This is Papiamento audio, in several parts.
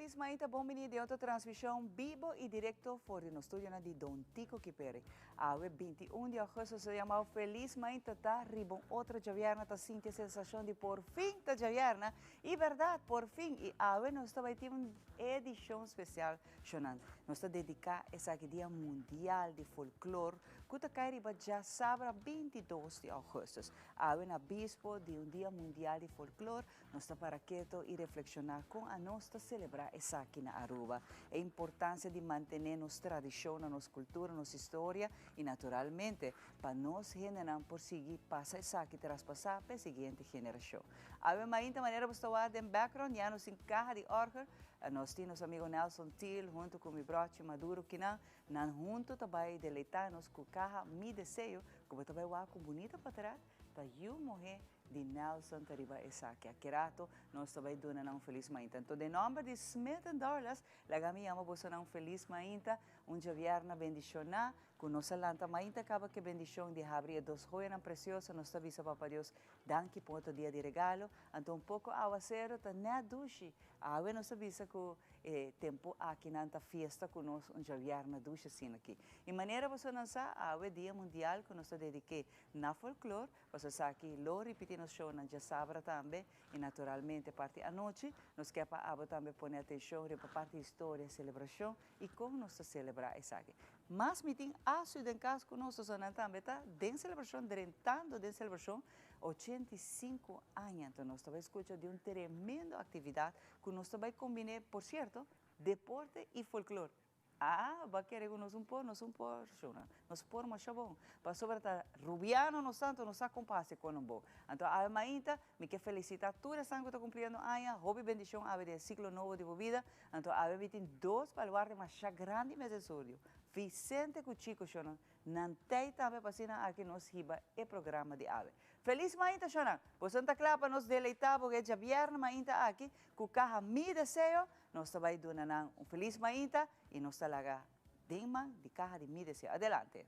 Felis mainta, bon bini den otro transmision bibo y directo for di nos studionan di Don Tico Kiperi. Awe 21 di augustus se yama Felis mainta ta riba un otro djabièrnè ta sinti e sensacion di por fin ta djabièrnè y berdad por fin y awe nos ta bay tin un edicion special shonan. Nos ta dedica esaki dia mundial di folklor cu ta cay riba djasabra 22 di augustus. Awe na bispo di un dia mundial di folklor Nos ta para keto y reflexiona con anos ta celebra esaki na Aruba. E importancia di mantene nos tradicionnan, nos cultura, nos historia y naturalmente pa nos hendenan por sigui pasa esaki traspasa pa e siguiente generacion. Awe mainta manera bo sta wak den background ya nos tin caha di orgel, nos tin nos amigo Nelson Thiel hunto cu mi brochi Maduro kinan, nan hunto ta bay deleita nos cu caha Mi Deseo cu bo ta bay wak cu bunita patrat Ta yu muhe di Nelson ta riba esaki. Aki rato nos ta bai duna nan un felis mainta. Anto den nomber di Smith and Dorlas laga mi yama bosonan un felis mainta, un djabièrnè bendishoná, ku nos a lanta mainta kaba ku e bendishon di habri e dos hoyanan presioso. Nos ta bisa Papa Dios danki pa otro dia di regalo. Anto un poko awasero ta nèt dushi. Awe nos ta bisa ku e tempu aki nan ta fiesta ku nos un djabièrnè dushi asina aki. I manera bosonan sa, awe dia mundial ku nos ta dedik'é Na folklor, pasobra esaki lo ripiti nos shownan djasabra tambe y naturalmente parti anochi, nos ke pa abo tambe pone atencion riba parti historia, celebracion y con nos ta celebra esaki. Mas mi tin Asu den cas cu nos, pasobra nan tambe ta den celebracion, drentando den celebracion 85 aña. Enton nos ta bay scucha di un tremendo actividad cu nos ta bay combine, por cierto, deporte y folklor. Ah, bo a kere ku nos un por, nos un por, shona. Nos por masha bon. Pasobra ta Rubiano nos ta, anto nos sa kon pa hasi kon bon. Anto awe mainta, mi ke felisitá tur esnan ku ta kumpliendo aña, hopi bendishon awe den e siklo nobo di bo bida. Anto awe mi tin dos baluarte masha grandi mes den studio, Vicente ku Chico, shona. Nan tei tambe pa asina aki nos hiba e programa di awe. Felis mainta shona! Boso ta kla pa nos deleitá bo e djabièrnè mainta aki ku kaha Mi Deseo? Nos ta bai duna nan un felis mainta i nos ta laga den man di kaha di Mi Deseo. Adelante!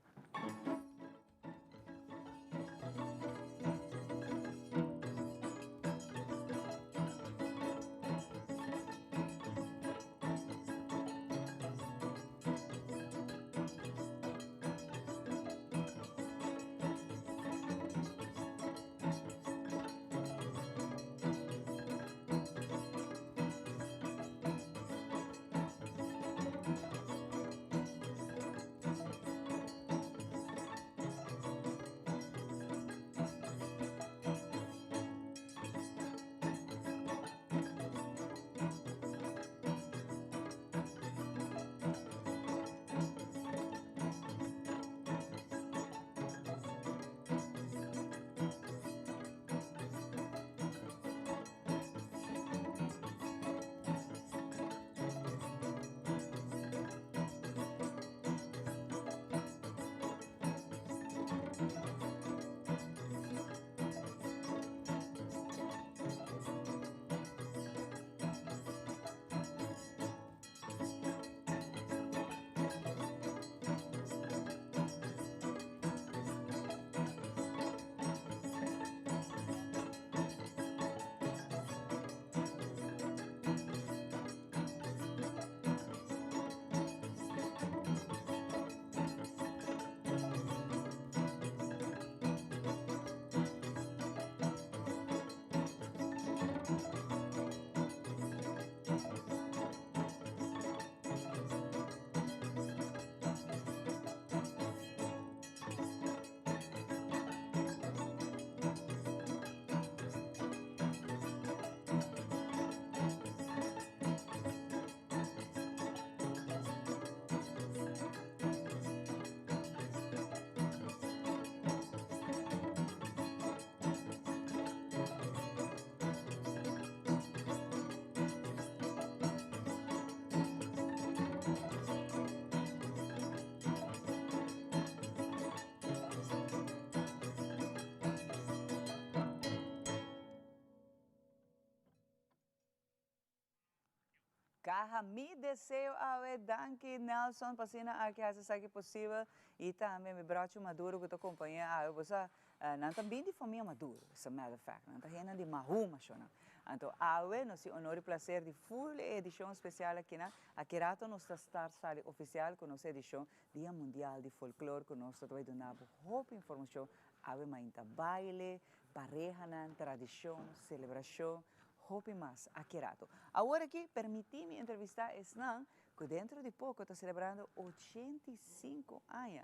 Caha Mi Deseo awe. Danki Nelson pa asina aki haci esaki posibel y tambe mi bracho Maduro cu ta compaña awe. Bo sa nan ta bin di famia Maduro, as a matter of fact. Nan ta hende di Mahuma, shona. Anto awe nos tin honor y placer di full e edicion special akinan. Aki rato nos ta start sali oficial cu nos edicion Dia Mundial di Folklor cu nos ta bay duna bo hopi informacion awe mainta. Baile, parehanan, tradicion, celebracion, hopi mas aki rato. Awor aki permiti mi entrevista esnan cu dentro di poco ta celebrando 85 aña.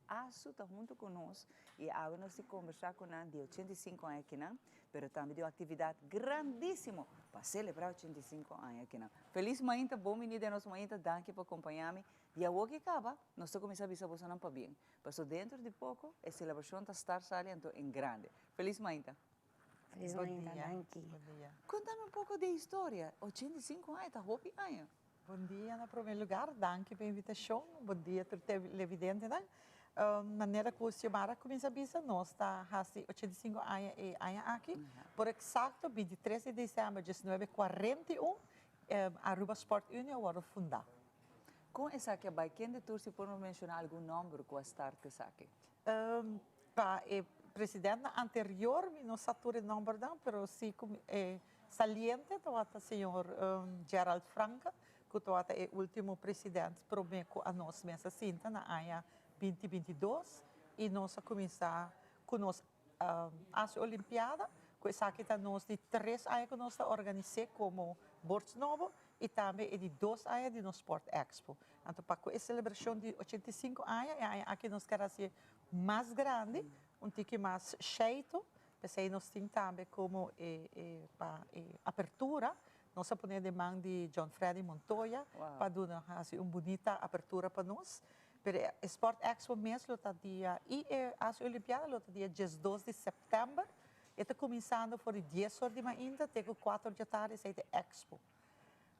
ASU ta hunto cu nos y awe nos ta conversa cu nan di 85 aña akinan, pero tambe di un actividad grandisimo pa celebra 85 aña akinan. Feliz mainta, bon bini den nos mainta, danki pa acompaña mi. Di awor cu caba, nos ta cuminsa bisa boso nan pabien. Paso dentro di poco, e celebracion ta start sali anto en grande. Feliz mainta. Feliz Bon mainta, dia. Danki. Bon dia. Conta mi un poco di historia. 85 aña, ta hopi aña. Bon dia na prome lugar, danki pa e invitacion. Bon dia tur televidentenan. Manera cu Xiomara a cuminsa bisa, nos ta haci 85 aña e aña aki. Por exacto, 23 di december di 1941, Aruba Sport Unie a wordo funda. Con esaki a bay, ken tur, si por menciona algun nomber cu a start esaki? Pa e presidente anterior, mi no sa tur e nombernan, pero si saliente tabata señor Gerald Franca, cu tabata e ultimo presidente prome cu anos mes a sinta na aña 2022 y nos a cuminsa cu nos ASU Olimpiada, cu esaki ta nos di 3 aña cu nos ta organisa como board nobo y tambe e di 2 aña di nos Sport Expo. Anto, pa e celebracion di 85 aña, e aña aki nos kier haci mas grandi, un tiki mas sheito, pesey nos tin tambe como pa apertura, nos a pone den man di John Freddy Montoya pa duna un bunita apertura pa nos. Pero e Sport Expo mes lo ta dia y e ASU Olimpiada lo ta dia 12 di september. E ta cuminsando for di 10 or di mainta te 4 di atardi, esey ta Expo.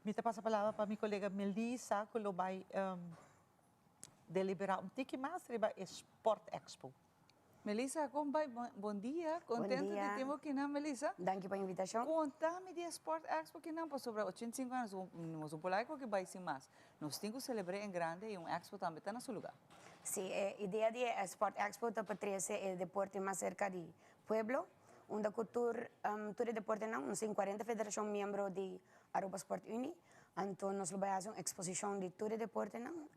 Mi ta pasa palabra pa mi colega Melissa, cu lo bay delibera un tiki mas riba e Sport Expo. Melissa, con ta bay? Bon dia. Contento Dia. di tin bo akinan, Melissa. Danki pa e invitacion. Conta mi di Sport Expo akinan, pasobra 85 aña, nos no por cu bay sin mas. Nos tin cu celebra en grande y un expo tambe ta na su lugar. Si, e idea di Sport Expo ta pa trece e deporte mas cerca di pueblo, unda cu tur deportenan, nos tin 40 federacion miembro di Aruba Sport Unie, anto nos lo bay haci un exposicion di tur deportenan,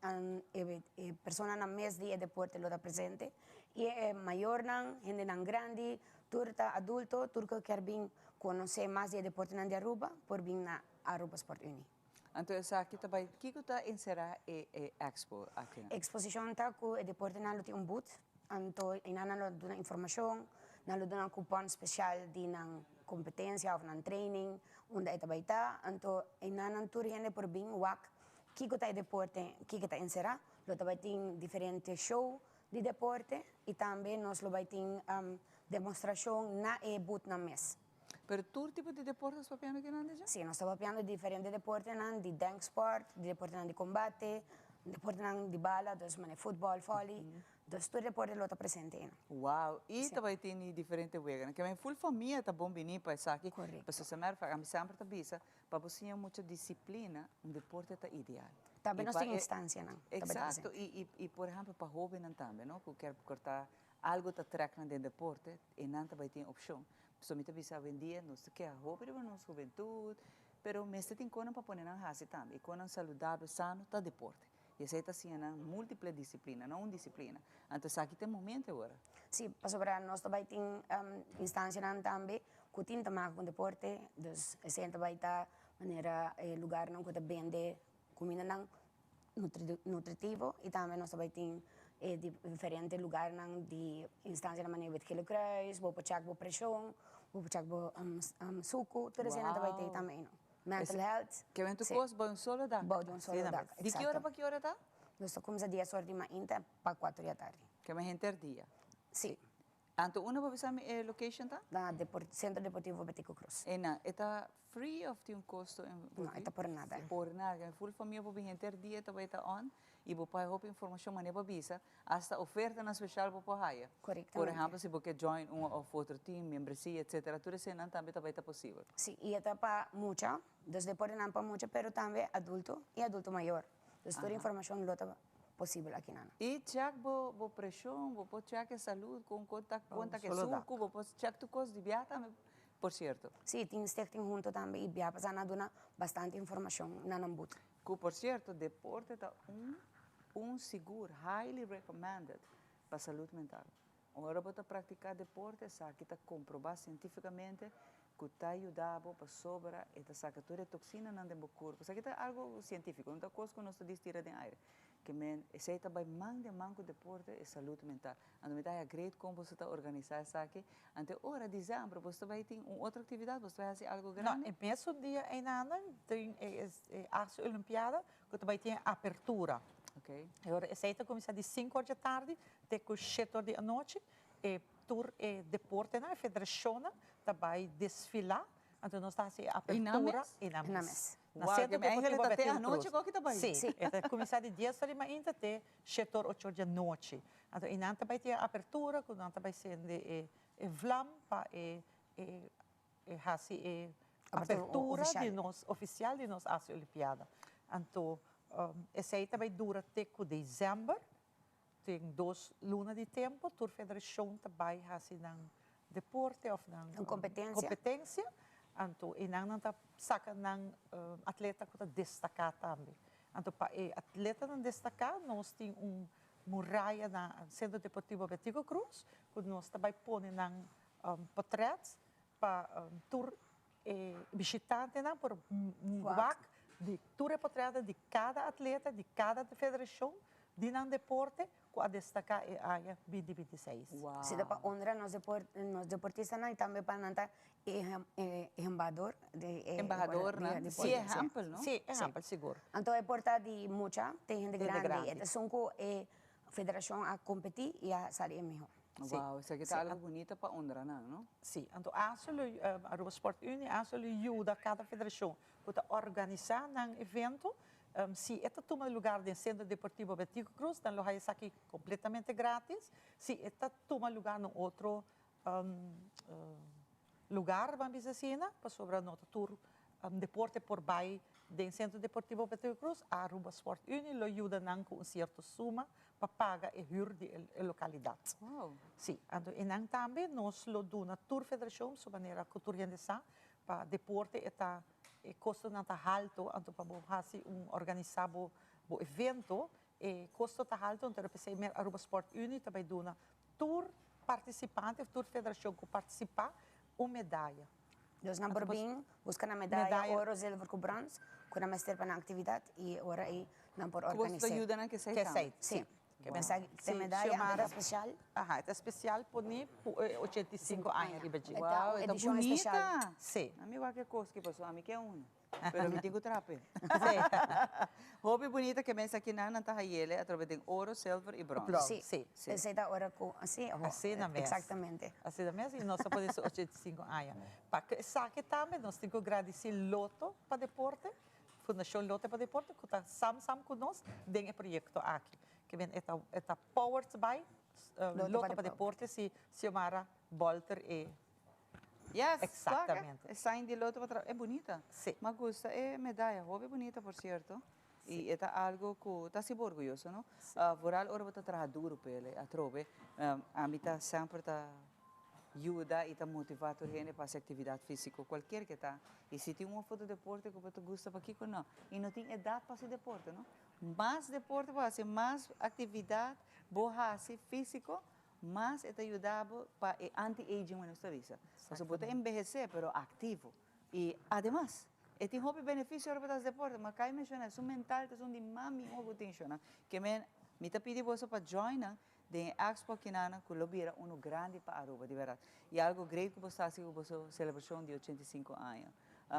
e personanan mes di e deporte lo ta presente, y e mayornan, hendenan grandi, tur ta adulto, tur cu kier bin conoce mas di e deportenan di Aruba, por bin na Aruba Sport Unie. Anto, esaki tambe, kico ta encera e expo aki? Exposicion ta cu e deportenan lo tin un booth, anto nan lo duna informacion, nan lo duna coupon special di nan competencia of nan training, unda e ta bay ta, anto nan tur hende por bin wak kiko ta e deporte, kiko ta encera, lo ta bay tin diferente show di deporte y tambe nos lo bay tin demostracion na e booth nan mes. Pero tur tipo di deporte ta papiando akinan ya? Si, nos ta papiando di diferente deportenan, di denksport, di deportenan di combate, deportenan di bala, dus manera futbol, volley, dus tur deporte lo ta presente ei. Wow, y tambe tin diferente wega. Kiermen full famia ta bon bini pa esaki. Correcto. Pasobra semper, ami semper ta bisa, pa bo mucha disciplina, un deporte ta ideal. Tambe Y nos pa tin instancianan tambe ta Exacto. presente. Y, por ehempel, pa hobennan tambe, no? Cu kier corta algo ta trek den deporte, y nan tambe tin opcion. So mi ta bisa awendia, nos kier hopi di nos hubentud, pero mester tin cos pa pone nan hasi tambe. Y cos saludabel, sano, ta deporte. Y esey ta asina, multiple disciplina, no un disciplina. Anto, aki tin momento awor. Si, pasobra nos tambe tin instancianan tambe cu tin te maken cu deporte, dus esey tambe ta manera lugarnan cu ta bende cumindanan nutritivo y tambe nos tambe tin diferente lugarnan di instancianan manera Wit Gele Kruis, bo por check bo presion, bo por check bo suco, tur esey tambe tin tambe, no. Mental health. Kiermen tur Si. cos bou un solo dak. Bou un solo dak, Di ki ora exacto. pa ki ora ta? Nos ta cuminsa 10 or di mainta pa 4 di atardi. Kiermen henter dia. Si. Anto, unda bo bisa e location ta? Na Centro Deportivo Betico Croes. E na, ta free of tin un costo? No, ta por nada. Por nada. Full famia por bin henter dia ta bay ta on y bo por hopi informacion manera bo bisa, hasta ofertanan special bo por haya. Correctamente. Por ehempel, si bo kier join un of otro team, membresia, etc. Tur esey tambe ta bay ta posibel. Si, y ta pa mucha, dus deportenan pa mucha, pero tambe adulto y adulto mayor. Dus tur informacion lo ta posibel akinan. Y check bo presion, bo por check e salud, con conta conta cu solo dak. suco, bo por check tur cos di biaha tambe. Por cierto. Si, tin stichting Hunto tambe y bia pasa nan a duna bastante informacion na nan booth. Cu por cierto, deporte ta un un sigur, highly recommended, pa salud mental. Ora bo ta practica deporte, esaki ta comproba cientificamente cu ta yuda bo pasobra e ta saca tur e toxinanan den bo curpa. Esaki ta algo cientifico, no ta cos cu nos ta distira den aire. Ke men, esey ta bay man den man cu deporte e salud mental. Anto mi ta haya great con boso ta organisa esaki. Anto ora december boso ta bay tin un otro actividad, boso ta bay haci algo grandi? No, e mesun dia eynanan tin e Asia Olimpiada cu ta bay tin e apertura. E ora esey ta cuminsa di cinco or dje tardi te cu shete or di anochi. E tur e deportenan, e federacionnan ta bay desfila. Anto nos ta haci e apertura. Y nan mes? Y nan mes. Na Wow, Centro ke mi Deportivo eigenlijk ta te Betiel anochi Cruz. ku ta bai. Sí, Sí. e ta kuminsá di dies or di mainta te shete or, ocho or di anochi. Anto i nan ta bai tin e apertura ku nan ta bai sende e e vlam pa e e e hasi e Apertura apertura di ofisial. nos ofisial di nos Asia Olimpiada. Anto esei ta bai dura te ku desèmber. Den dos luna di tempo tur federashon ta bai hasi nan deporte of nan Nan competencia. competencia. Anto e nan nan ta saca nan atleta cu ta destaca tambe. Anto pa e atletanan destaca nos tin un muraya na Centro Deportivo Betico Croes cu nos ta bai pone nan portret pa tur e bishitantenan por wak di tur e potretnan di kada atleta, di kada federashon di nan deporte ku a destaká e aña binti 26. Wow. Si ta pa honra nos nos deportistanan y tambe pa nan ta ehembador di e Embahadornan. deporte. Sí, ehèmpel, no? Sí, ehèmpel, sigur. Anto e por ta di mucha te hende Hende grandi. grandi. E ta esun ku e federashon a kompetí y a sali e mihó. Wow, esaki ta algo bunita pa honra nan, no? Sí, anto ASO lo, Aruba Sport Unie, ASO lo yuda kada federashon ku ta organisá nan evento. Si e ta tuma lugar den Centro Deportivo Betico Croes, nan lo haya esaki kompletamente gratis. Si e ta tuma lugar na un otro lugar, ban bisa asina, pasobra no ta tur deporte por bai den Centro Deportivo Betico Croes, Aruba Sport Unie lo yuda nan ku un sierto suma pa paga e hür di e lokalidat. Wow. Sí, anto e nan tambe nos lo duna tur federashon, su manera ku tur hende sa, pa deporte e ta e kostonan ta halto, anto pa bo hasi un organisá bo bo evento e kosto ta halto, anto p'esei mer Aruba Sport Unie ta bai duna tur partisipante òf tur federashon ku partisipá un medaya. Dus nan por bin buska nan medaya, oro, zilver ku brons, ku nan mester pa nan aktividat i ora ei nan por Ku boso ta organis'é. yuda nan kesei tambe? Kesei, Sí. Ke Esaki ta e medaya anto ta spesial. Aha, e ta spesial pone ku e 85 aña riba dje. E ta Wow, un e ta edishon espesial. bunita! Sí. Ami wak e kos ki pasobra ami ke unu. Pero mi tin ku trape. Sí. Hopi bunita ke mesa akinan nan ta hayele atrobe den oro, silver i brons. Brons, Sí. sí. Sí. Esei ta ora ku, sí, oho, Asina mes. exactamente. Asina mes i nos a pone su 85 aña. Pa ku esaki tambe nos tin ku gradisí Lotto pa Deporte, Fundashon Lotto pa Deporte ku ta sam sam ku nos den e proyekto aki. Ke men e ta e ta powered by Lotto pa Deporte si Xiomara Bolter e Yes, Exactamente. E sign di Lotto pa e bunita. Sí. Mi a gusta e medaya, hopi bunita por cierto. Y e ta algo cu ta haci bo orguyoso, no? Vooral ora bo ta traha duro p'e, atrobe. Ami ta semper ta yuda y ta motiva tur hende pa haci actividad fisico, cualkier ke ta. Y si tin un of otro deporte cu bo ta gusta, pakico no? Y no tin edad pa haci deporte, no? Mas deporte bo haci, mas actividad bo haci fisico, mas e ta yuda bo pa e anti-aging manera nos ta bisa. Pasobra bo ta enbehece pero activo. Y ademas, e tin hopi beneficio ora bo ta haci deporte. Ma kai menciona, esun mental ta esun di mas miho cu tin shona. Ke men, mi ta pidi boso pa join nan den e expo akinana cu lo bira uno grandi pa Aruba, di berdad. Y algo great cu boso ta haci cu boso celebracion di 85 aña.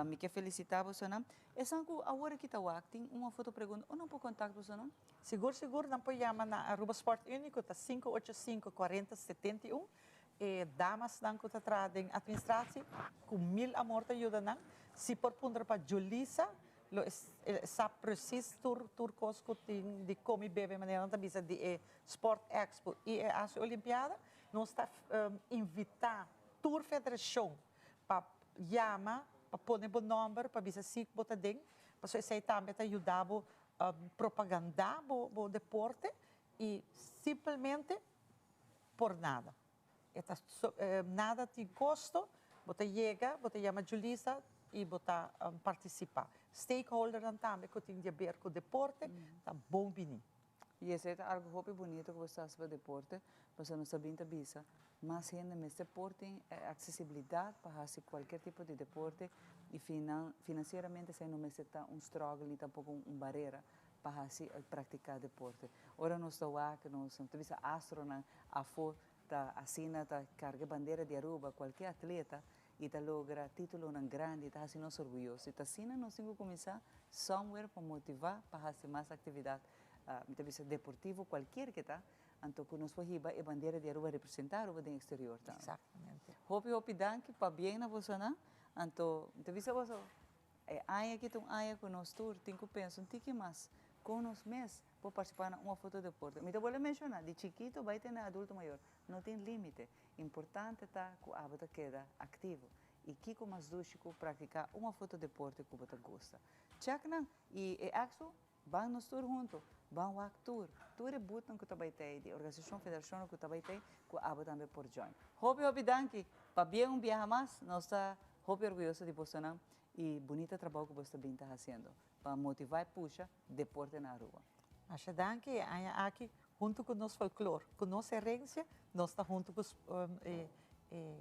Mi ke felicita bosonan. Esan cu awor aki ta wak, tin un of otro pregunta, o nan por contact bosonan? Sigur sigur nan por yama na Aruba Sport Unie cu ta 585 40 71. E damasnan cu ta traha den administratie cu mil amor ta yuda nan. Si por puntra pa Julisa lo e sa precies tur tur cos cu tin di come y bebe manera nan ta bisa di e Sport Expo y e Asia Olimpiada. Nos ta invita tur federacion pa yama pa pone bo nomber pa bisa si bo ta den pasobra esey tambe ta yuda bo propaganda bo bo deporte y simpelmente por nada. E ta nada tin costo. Bo ta yega, bo ta yama Julisa y bo ta participa. Stakeholdernan tambe cu tin di haber cu deporte ta bon bini. Y esey ta algo hopi bunito cu bo sa haci pa deporte, pasobra nos ta bin ta bisa mas hende mester por tin e accesibilidad pa haci cualkier tipo di deporte y financieramente esey no mester ta un struggle ni tampoco un barera pa haci practica deporte. Ora nos ta wak nos ta bisa astronan afo Ta asina ta carga e bandera di Aruba cualkier atleta y ta logra titulonan grandi ta haci nos orguyoso y ta asina nos tin cu cuminsa somewhere pa motiva pa haci mas actividad mi ta bisa deportivo cualkier ke ta anto cu nos por hiba e bandera di Aruba representa Aruba den exterior tambe. Exactamente. Hopi hopi danki pabien na bosonan anto mi ta bisa boso e aña aki ta un aña cu nos tur tin cu pensa un tiki mas con nos mes Por participá na un of otro deporte. Mi ta bolbe menciona, di chikito bai te na adulto mayor, no tin limite. Importante ta cu abo ta keda activo. Y kico mas dushi cu practica un of otro deporte cu bo ta gusta. Check nan y e expo, ban nos tur hunto, ban wak tur, tur e boothnan cu ta bai tey, di organisacion, federacionnan cu ta bai tey, cu abo tambe por join. Hopi hopi danki, pabia un biaha mas, nos ta hopi orguyoso di bosonan y bunita trabou cu boso ta bin ta haciendo pa motiva y pusha deporte na Aruba. Masha danki, e aña aki hunto cu nos folklor, cu nos herencia, nos ta hunto cu e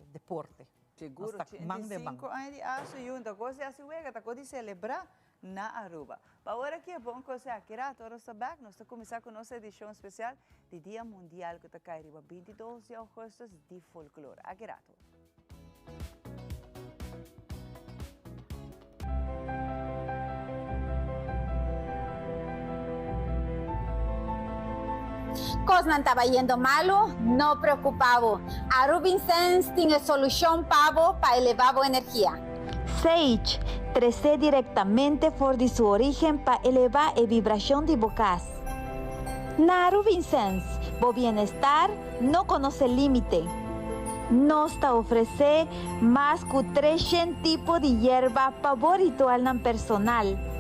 deporte. Seguro, 85 aña di ASO junta, cos di haci wega, ta cos di celebra na Aruba. Pa ora aki e bon cos e aki rato, ora nos ta bek, nos ta cuminsa cu nos edicion special di Dia Mundial cu ta cay riba 22 di augustus di folklor. Aki rato. Kosnan ta bayendo malu? No preocupa bo, Arubinsens tin e solucion pa bo pa eleva bo energia. Sage, Tresé directamente for di su origen pa eleva e vibracion di bo cas. Na Arubinsens, bo bienestar no conoce limite. Nos ta ofresé mas ku treshen tipo di yerba pa bo ritualnan personal.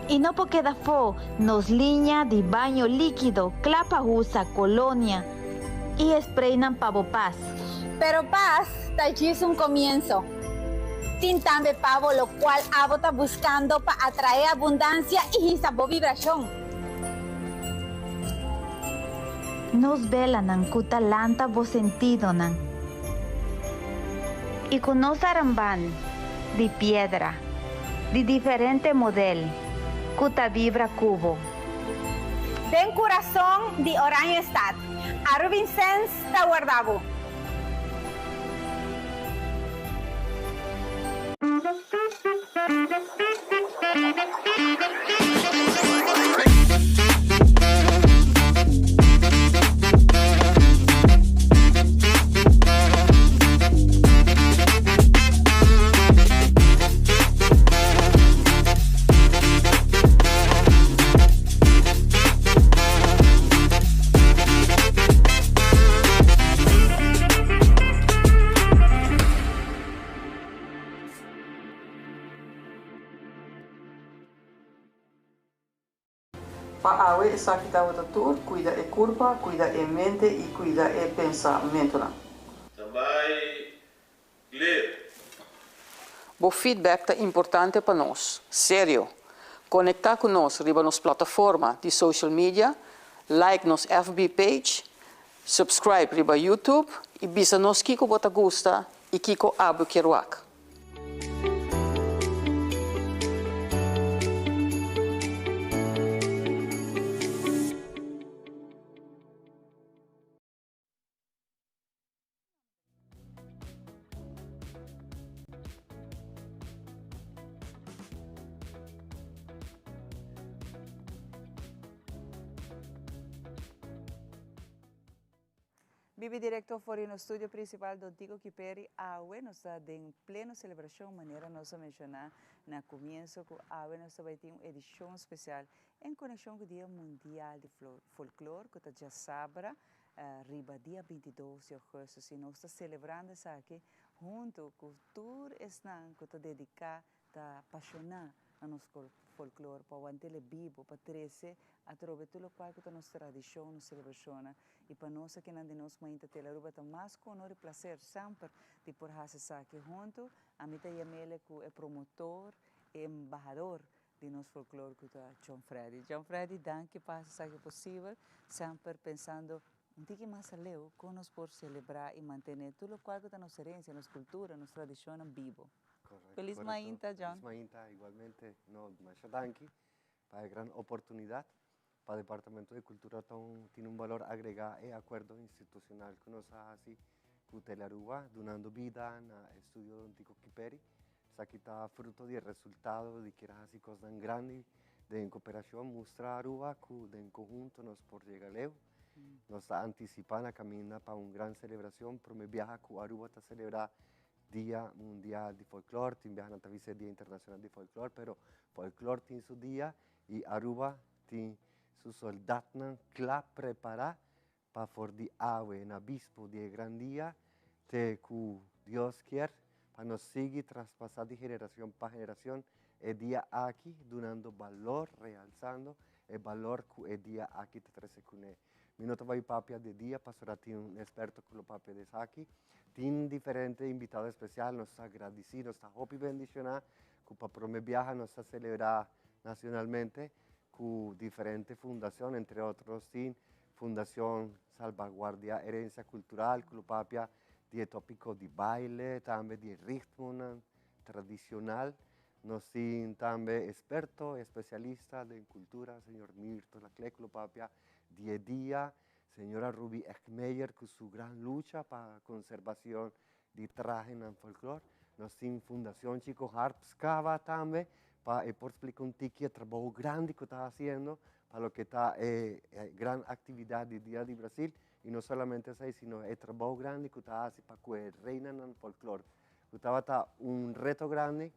I no por keda afó nos liña di baño líkido kla pa usa, kolonia i spraynan pa bo pas. Pero pas ta djis un komienso. Tin tambe pa bo lokual abo ta buskando pa atraé abundansia i hisa bo vibrashon. Nos belanan ku ta lanta bo sentidonan i ku nos aramban di piedra di diferente model ku ta bibra ku bo. Den kurason di Oranjestad, Arubinsens ta warda bo. Pa awe esaki tabata tur, cuida e curpa, cuida e mente y cuida e pensamentonan. Standby, clear. Bo feedback ta importante pa nos. Serio! Conecta cu nos riba nos plataforma di social media, like nos FB page, subscribe riba YouTube y bisa nos kico bo ta gusta y kico abo kier wak. Bibi directo for di nos studio principal Don Tico Kiperi awe nos ta den pleno celebracion manera nos a menciona na comienzo cu awe nos ta bay tin un edicion special en conexion cu Dia Mundial di Folklore cu ta djasabra riba dia 22 di augustus y nos ta celebrando esaki hunto cu tur esnan cu ta dedica ta pasiona. na nos folklore, pa want'é bibu, pa trese atrobe tur loke ku ta nos tradishon, nos selebrashon. I pa nos aki na nos Mainta Telearuba ta mas ku honor i plaser semper di por hasi esaki huntu. Ami ta yam'é ku e promotor, e embahador di nos folklore, ku ta John Freddy. John Freddy, danki pa esaki posibel, semper pensando un tiki mas aleu, kon nos por selebrá i mantené tur loke ta nos herensia, nos kultura, nos tradishon bibu. Korekto. Felis mainta, John. Felis mainta, igualmente. No, masha danki pa e gran oportunidat. Pa Departamento di Kultura tin un balor agregá e akuerdo institushonal ku nos a hasi ku Telearuba, dunando bida na estudio Don Tico Kiperi. Esaki ta fruto di resultado di ku hasi kos grandi di kooperashon, mustra Aruba ku den konhunto nos por yega leu. Nos ta antisipando kaminda pa un gran selebrashon, promé biaha ku Aruba ta selebrá Dia Mundial di Folklore, tin biaha ta Dia Internashonal di Folklore, pero folklore tin su dia i Aruba tin su sòldánan kla prepará pa for di awe na bispo di gran dia te ku Dios ke pa nos sigui traspasá di generashon pa generashon e dia aki dunando balor, realsando e balor ku e dia aki ta trese kuné. Mi no ta bai papia di dia, pasobra tin un eksperto ku lo papia di esaki. Tin diferente invitado espesial, nos ta gradisí, nos ta hopi bendishoná, ku pa promé biaha nos ta selebrá nashonalmente ku diferente fundashon, entre otro, tin Fundashon Salvaguardia Herensia Kultural, ku lo papia di tópiko di baile, tambe di ritmo tradishonal. Nos tin tambe eksperto, espesialista di kultura, señor Mirto Laclé, ku lo papia di dia, señora Ruby Eckmeyer, ku su gran lucha pa konservashon di trahe na folklore. Nos tin Fundashon Chico Harps kaba tambe, pa por splika un tiki e trabou grandi ku ta hasiendo, pa loke ta gran aktividat di Dia di Brasil, i no solamente esei, sino e trabou grandi ku ta hasiendo pa ku reina na folklore. Ku tabata un reto grandi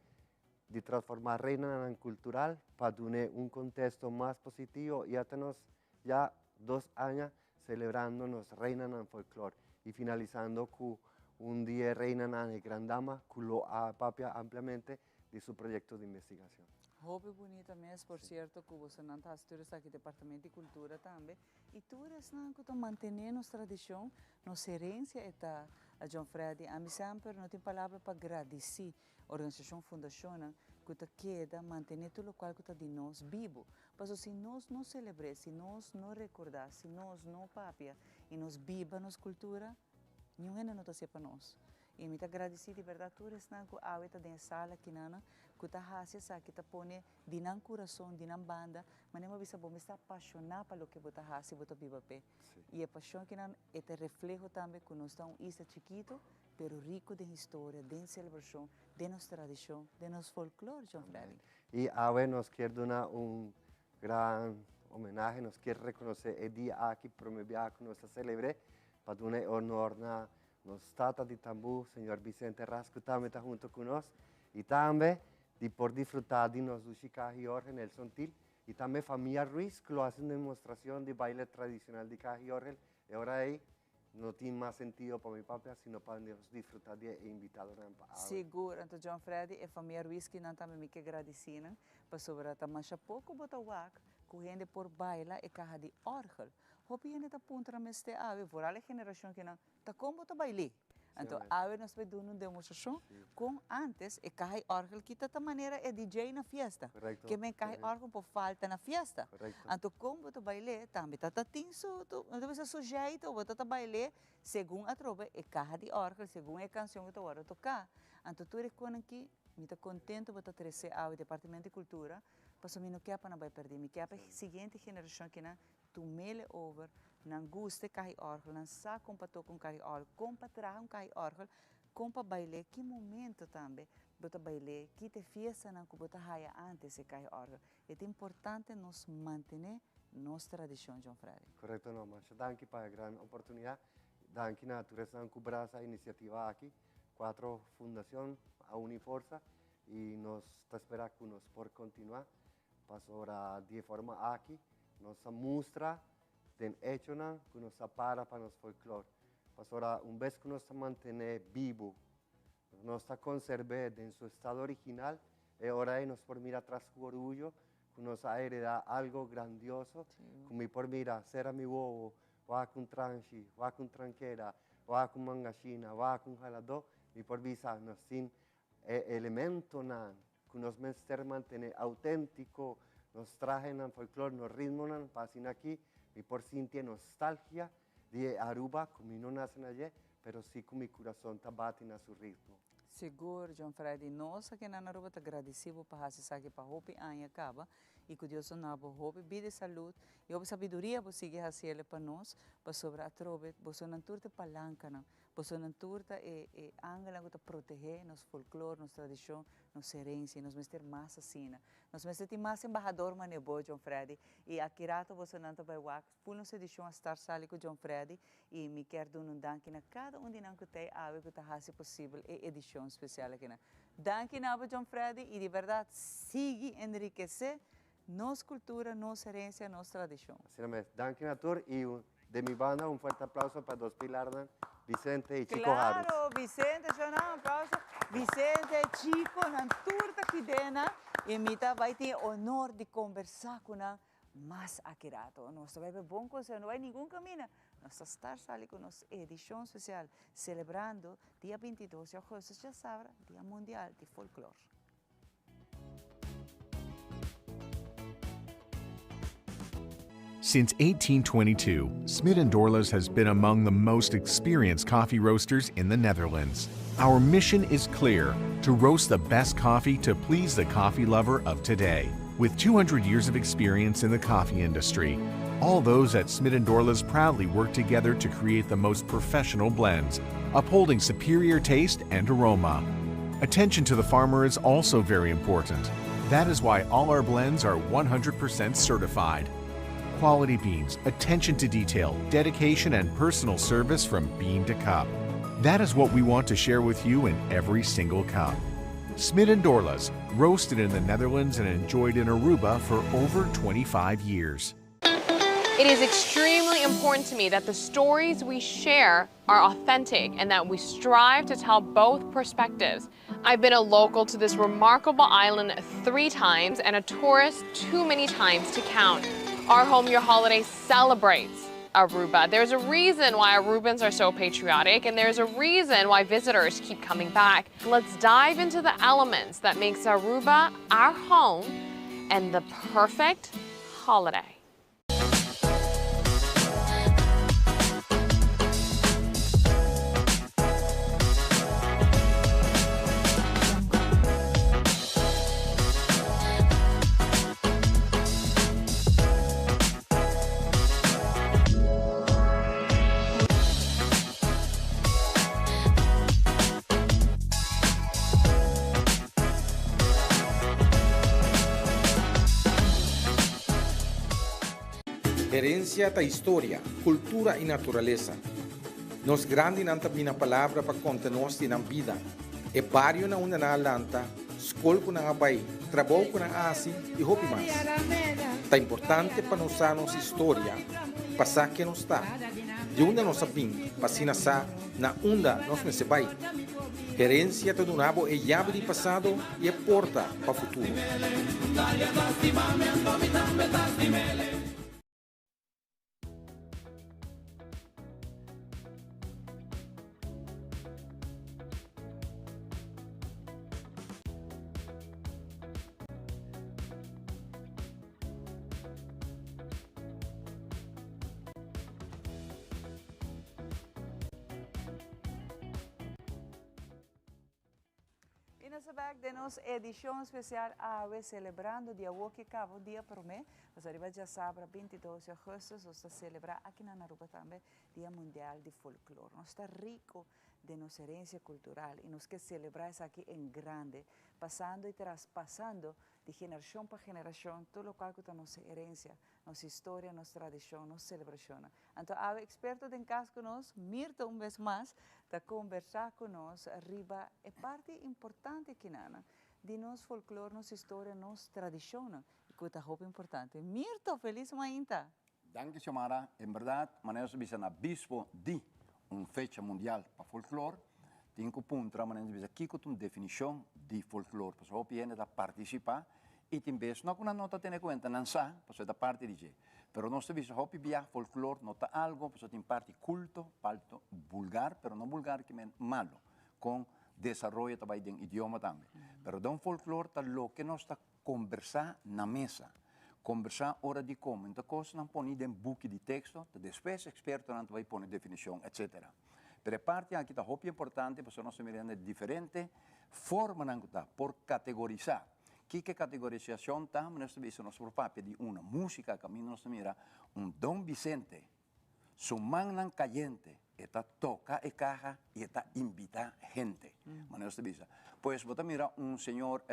di transformá reina kultural pa duna un konteksto mas positivo i hasta nos ya 2 aña selebrando nos reina na folklore i finalisando ku un dia reina na gran dama ku lo a papia ampliamente di su proyekto di investigashon. Hopi bunita mes, por sierto, ku boso ta aki Departamento di Kultura tambe. I tur esnan ku ta mantené nos tradishon, nos herensia ta John Freddy. Ami semper no tin palabra pa gradisí organisashon, fundashon ku ta keda mantené tur loke ku ta di nos bibu. Pasobra si nos no selebrá, si nos no rekordá, si nos no papia i nos biba nos kultura, ningun no ta pa nos. I mi ta gradisí di berdat tur esnan ku awe ta den sala aki nan, ku ta hasi esaki, ta pone di nan kurason, di nan banda, ma mi bisa bo ta apashoná pa loke bo ta hasi, bo ta biba p'e. I e pashon ku nan e refleho tambe ku nos ta un isla chikitu, pero riku di historia, di selebrashon, di nos tradishon, di nos folklore, John Freddy. I awe nos ke duna un gran homenahe, nos ke rekonosé e dia aki, promé ku nos ta selebrá, pa duna honor na nos tata di tambú, señor Vicente Rasco, tambe ta huntu ku nos, i tambe di por disfrutá di nos dushi ka'i òrgel Nelson Til, i tambe famia Ruiz, ku hasi un demostrashon di baile tradishonal di ka'i òrgel, i awor ei no tin mas sentido pa mi papia, sino pa nos disfrutá di invitado. Sigur, anto John Freddy e famia Ruiz ku nan tambe mi ke gradisí nan, pasobra ta masha poko bo ta wak ku hende por baila e kaha di òrgel. Hopi hende ta puntra mester awe, vooral e generashon ku nan ta kon bo ta bail'é. Anto, awe nos ta bai duna un demostrashon kon antes e kaha di òrgel ku ta manera e DJ na fiesta. Ke men kaha di òrgel por falta na fiesta. Anto, kon bo ta bail'é, tambe ta tin su, anto su jeito, bo ta bail'é segun atrobe e kaha di òrgel, segun e kanshon ku ta wòrdu toká. Anto, tur e kosnan aki, mi ta kontentu bo ta trese awe Departamento di Kultura, pasobra mi no ke pa nan bai pèrdè, mi ke pa e siguiente generashon ku nan tum'é over, nan gusta kaha òrgel, nan sa kon pa toka un kaha òrgel, kon pa traha un kaha òrgel, kon pa bail'é, ki momento tambe bo ta bail'é, ki ta fiesta nan ku bo ta haya antes e kaha òrgel. Ta importante nos mantené nos tradishon, John Freddy. Korekto, no, masha danki pa e gran oportunidat. Danki na tur esnan ku brasa inisiativa aki, kuater fundashon a uni forsa i nos ta spera ku nos por kontinuá. Pasobra di forma aki, nos a mustra den echonan ku nos a para pa nos folklore. Pasobra un bes ku nos ta mantené bibu, nos ta konserv'é den su estado original. E ora ei nos por mira atras ku orguyo ku nos a heredá algo grandioso ku mi por mira, sera mi wowo, wak un transhi, wak un trankera, wak un mangashina, wak un haladó, mi por bisa nos tin e elementonan ku nos mester mantené auténtiko, nos trahenan folklor, nos ritmonan, pa asina aki mi por sinti e nostalgia di e Aruba ku mi no nase na dje, pero si ku mi kurason ta bati na su ritmo. Sigur, John Freddy. Nos aki na Aruba ta gradisí bo pa hasi esaki pa hopi aña kaba i ku Dios duna bo hopi bida i salud i hopi sabiduria bo sigui hasiel pa nos pasobra atrobe bosonan tur ta e palankanan, bosonan tur ta e e angelnan ku ta protehé nos folklor, nos tradishon, nos herensia i nos mester mas asina. Nos mester tin mas embahador manera bo, John Freddy, i aki rato bosonan ta bai wak Full nos edicion a start sali cu John Freddy y mi kier duna un danki na cada un di nan cu t'ey awe cu ta haci posibel e edicion special aki. Danki na abo John Freddy y di berdad sigui enriquece nos cultura, nos herencia, nos tradicion. Asina mes. Danki na tur y de mi banda un fuerte aplauso pa dos pilarnan, Vicente y Chico Harris. Claro, Vicente, shona un aplauso. Vicente, Chico, nan tur ta kidena y mi ta bay tin e honor di conversa cu nan Mas aki rato nos ta bai pa e bon conseho, no bai ningun camina. Nos ta star sali cu nos edicion special celebrando dia 22 di augustus djasabra, Dia Mundial di Folklor. Since 1822, Smit and Dorlas has been among the most experienced coffee roasters in the Netherlands. Our mission is clear to roast the best coffee to please the coffee lover of today. With 200 years of experience in the coffee industry, all those at Smit and Dorlas proudly work together to create the most professional blends, upholding superior taste and aroma. Attention to the farmer is also very important. That is why all our blends are 100% certified. Quality beans, attention to detail, dedication, and personal service from bean to cup. That is what we want to share with you in every single cup. Smit and Dorlas, roasted in the Netherlands and enjoyed in Aruba for over 25 years. It is extremely important to me that the stories we share are authentic and that we strive to tell both perspectives. I've been a local to this remarkable island three times and a tourist too many times to count. Our Home Your Holiday celebrates Aruba. There's a reason why Arubans are so patriotic and there's a reason why visitors keep coming back. Let's dive into the elements that makes Aruba our home and the perfect holiday. Herencia ta historia, cultura y naturalesa. Nos grandinan ta bina palabra pa conta nos di nan bida, e bario na unda nan a lanta, scol cu nan a bay, trabou cu nan a haci y hopi mas. Ta importante pa nos sa nos historia pa sa ken nos ta, di unda nos a bin pa asina sa na unda nos mester bai. Herencia ta duna bo e yabi di pasado y e porta pa futuro. Y nos ta bek den nos edicion especial awe celebrando dia awo ki caba un dia prome, nos ariba djasabra 22 di augustus nos ta celebra aki na Aruba tambe Dia Mundial di Folklor. Nos ta rico den nos herencia cultural y nos ke celebra esaki en grande, pasando y traspasando di generacion pa generacion tur locual cu ta nos herencia, nos historia, nos tradicion, nos celebracionnan. Anto awe experto den cas cu nos, Mirto un bes mas, ta conversa cu nos riba e parti importante kinana di nos folklor, nos historia, nos tradicionnan y cu ta hopi importante. Mirto, feliz mainta! Danki Xiomara, en berdad manera nos ta bisa na bispo di un fecha mundial pa folklor, tin cu puntra manera nos ta bisa kico ta un definicion di folklor, pasobra hopi hende ta partisipá i tin bes no ku nan no ta tene kuenta, nan sa, pasobra e ta parti di dje. Pero nos ta bisa hopi bia folklor no ta algo, pasobra tin parti kulto, parti bulgar, pero no bulgar ke men malo, kon desaroyo ta bai den idioma tambe. Pero den folklor ta loke nos ta kombersá na mesa, kombersá ora di kome, ta kosnan poni den buki di teksto, ta despues ekspertonan ta bai pone definishon, etsetera. Pero e parti aki ta hopi importante pasobra nos ta mirando e diferente formanan ku ta por kategorisá. Kiko e kategorisashon ta? Nos ta bisa nos por papia di una músika kaminda nos ta mira un Don Vicente su mannan kayente e ta toka e kaha i e ta invitá hente. Manera nos ta bisa. Pues bo ta mira un señor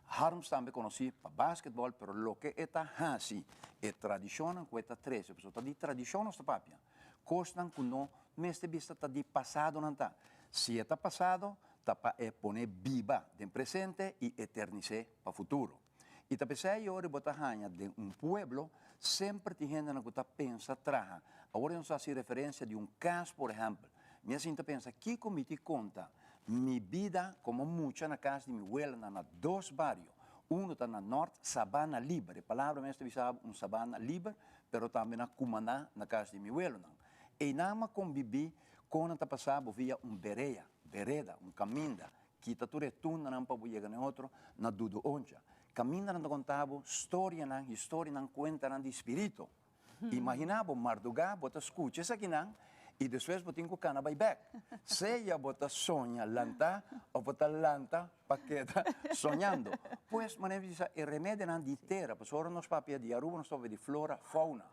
Harms tambe konosí pa basketbòl pero loke e ta hasi e tradishonnan ku e ta trese pasobra ta di tradishon nos ta papia. Kosnan ku no mester bisa ta di pasado nan ta. Si e ta pasado, ta pa e pone biba den presente i eternis'é pa futuro. I ta p'esei ora bo ta haña den un pueblo, semper tin hendenan ku ta pensa traha. Awor nos hasi referensia di un kas por ehèmpel. Mi a sinta pensa kiko mi ti konta mi bida komo mucha na kas di mi welanan na dos bario. Uno ta na nòrt, Sabana Liber. E palabra mes ta bisa bo un sabana liber. pero tambe na kumaná na kas di mi welonan. Einan m'a kombibí kon nan ta pasá bo via un berea, bereda, un kaminda, kita tur e tundanan pa bo yega na e otro, na Dudu Oncha. Kamindanan ta konta bo storianan, historianan, kuentanan di spirito. Imaginá bo mardugá bo ta skucha esakinan i despues bo tin ku kana bai bèk. Sea bo ta soña lantá òf bo ta lanta pa keda soñando. Pues, manera mi bisa, e remedinan di tera, pasobra ora nos papia di Aruba nos papia di flora, fauna.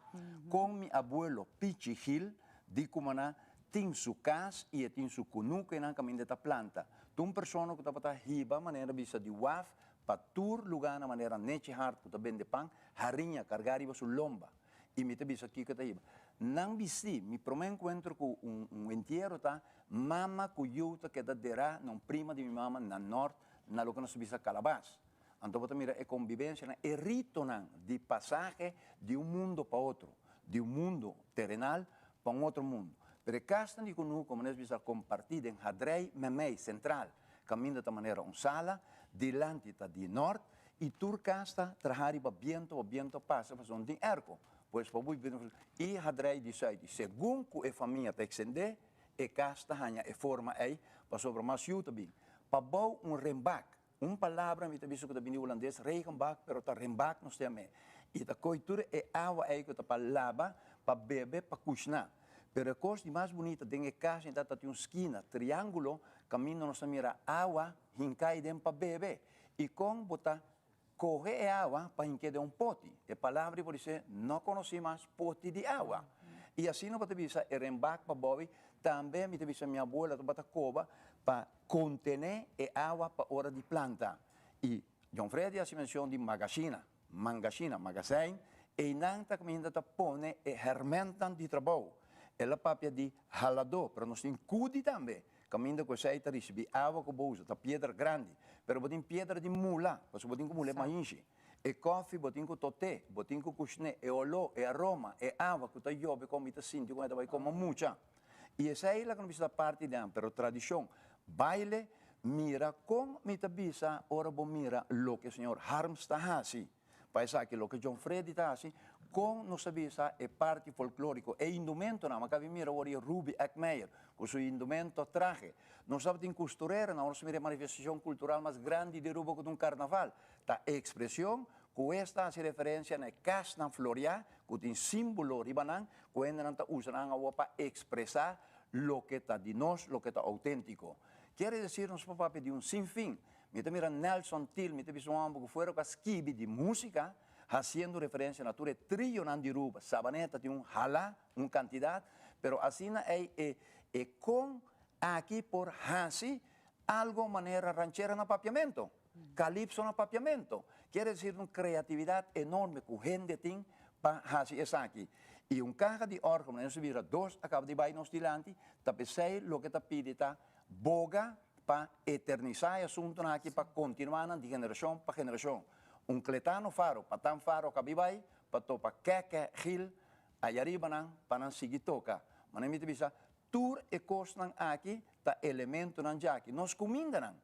Kon mi abuelo Pichi Gil di Cumaná tin su kas i e tin su kunuku einan kaminda e ta planta. Ta un persona ku tabata hiba, manera bisa, di waf pa tur lugá na manera Nechi Hart ku ta bende pan, hariña kargá riba su lomba. I mi ta bisa kiko ta hiba. Nan bisti, mi promé enkuentro ku un un entiero ta mama ku yu ta keda derá na un prima di mi mama na nòrt na loke nos ta bisa Kalabas. Anto bo ta mira e kombibensianan, e ritonan di pasahe di un mundo pa otro, di un mundo terenal pa un otro mundo. Pero e kasnan di kunuku, komo nos bisa kompartí den hadrei memei sentral, kaminda ta manera un sala, dilanti ta di nòrt, I tur kas ta traha riba biento, pa biento pasa pasobra no tin airco. Pues pa bui biento i hadrei di sùit. I segun ku e famia ta eksendé, e kas ta haña e forma ei, pasobra mas yu ta bin. Pa bou un renbak, un palabra mi ta bisa ku ta bini hulandes, regenbak, pero ta renbak nos ta yam'é. I ta koi tur e awa ei ku ta pa laba, pa bebe, pa kushná. Pero e kos di mas bunita den e kas ta ta tin un skina, triángulo, kaminda nos ta mira awa hinká ei den pa bebe. I kon bo ta kohe e awa pa hink'é den un poti? E palabra por disé no konosí mas poti di awa. I asina bo ta bisa e renbak pa bobi, tambe mi ta bisa mi abuela tabata koba pa kontené e awa pa ora di planta. I John Freddy hasi menshon di magashina, mangashina, magazijn, einan ta kaminda ta pone e hèrmèntnan di trabou. El a papia di haladó, pero nos tin kudi tambe. Kaminda ku esei ta risibí awa ku bo usa ta piedra grandi, pero bo tin piedra di mula, pasobra bo tin ku mula e mainshi. E kòfi bo tin ku tot'é, bo tin ku kushn'é, e oló, e aroma, e awa ku ta yobe kon mi ta sinti kon e ta bai komo mucha. I esei la ku no bisa ta parti di nan, pero tradishon, baile, mira kon mi ta bisa ora bo mira loke señor Harms ta hasi. Pa esaki loke John Freddy ta hasi, kon nos ta bisa e parti folklóriko, e indumentonan, mi a kabi mira awor e Ruby Eckmeyer ku su indumento trahe. Nos tabatin kustureranan, ora nos mira e manifestashon kultural mas grandi di Aruba ku ta un karnaval, ta e ekspreshon ku es ta hasi referensia na e kasnan floriá ku tin símbolo riba nan, ku hendenan ta usa nan awor pa ekspresá loke ta di nos, loke ta outéntiko. Kier desir nos por papia di un sinfin Mi ta mira Nelson Thiel, mi ta bisa un homber cu fuera cu a skibi di musica, haciendo referencia na tur e trionan di Ruba. Sabaneta tin un hala, un cantidad, pero asina ey e e con aki por haci algo manera ranchera na papiamento, calypso na papiamento. Kier decir un creatividad enorme cu hende tin pa haci esaki. Y un caha di orgel, manera nos ta bira dos a caba di bay nos dilanti, ta pesey loke ta pidi ta boga pa eternisá e asuntunan aki pa kontinuá nan di generashon pa generashon. Un kletano faro pa tan faro kabi bai pa topa kèkè gil ayariba nan pa nan sigui toka. Manera mi ta bisa, tur e kosnan aki ta elementonan djaki. Nos kumindanan.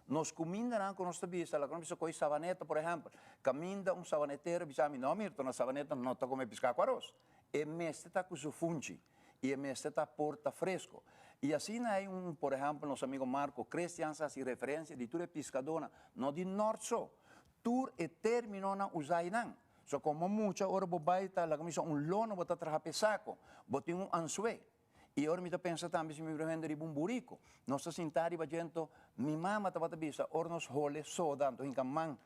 Nos kumindanan ku nos ta bisa, laga nos bisa koi sabaneta por ehèmpel. Kaminda un sabanetero bisa mi, no Mirto, na sabaneta no ta kome piská ku aros. E mester ta ku su funchi i e mester ta por ta fresco. I asina hay un, por ehèmpel nos amigo Marco Christians a hasi referensia di tur e piskadónan, no di nòrt so, tur e términonan usa einan. So komo mucha ora bo bai ta laga mi bisa un lono bo ta traha p'e sako, bo tin un ansué. I ora mi ta pensa tambe si mi bira hende riba un burico. Nos ta sinta riba djento, mi mama tabata bisa ora nos hole soda anto hinca man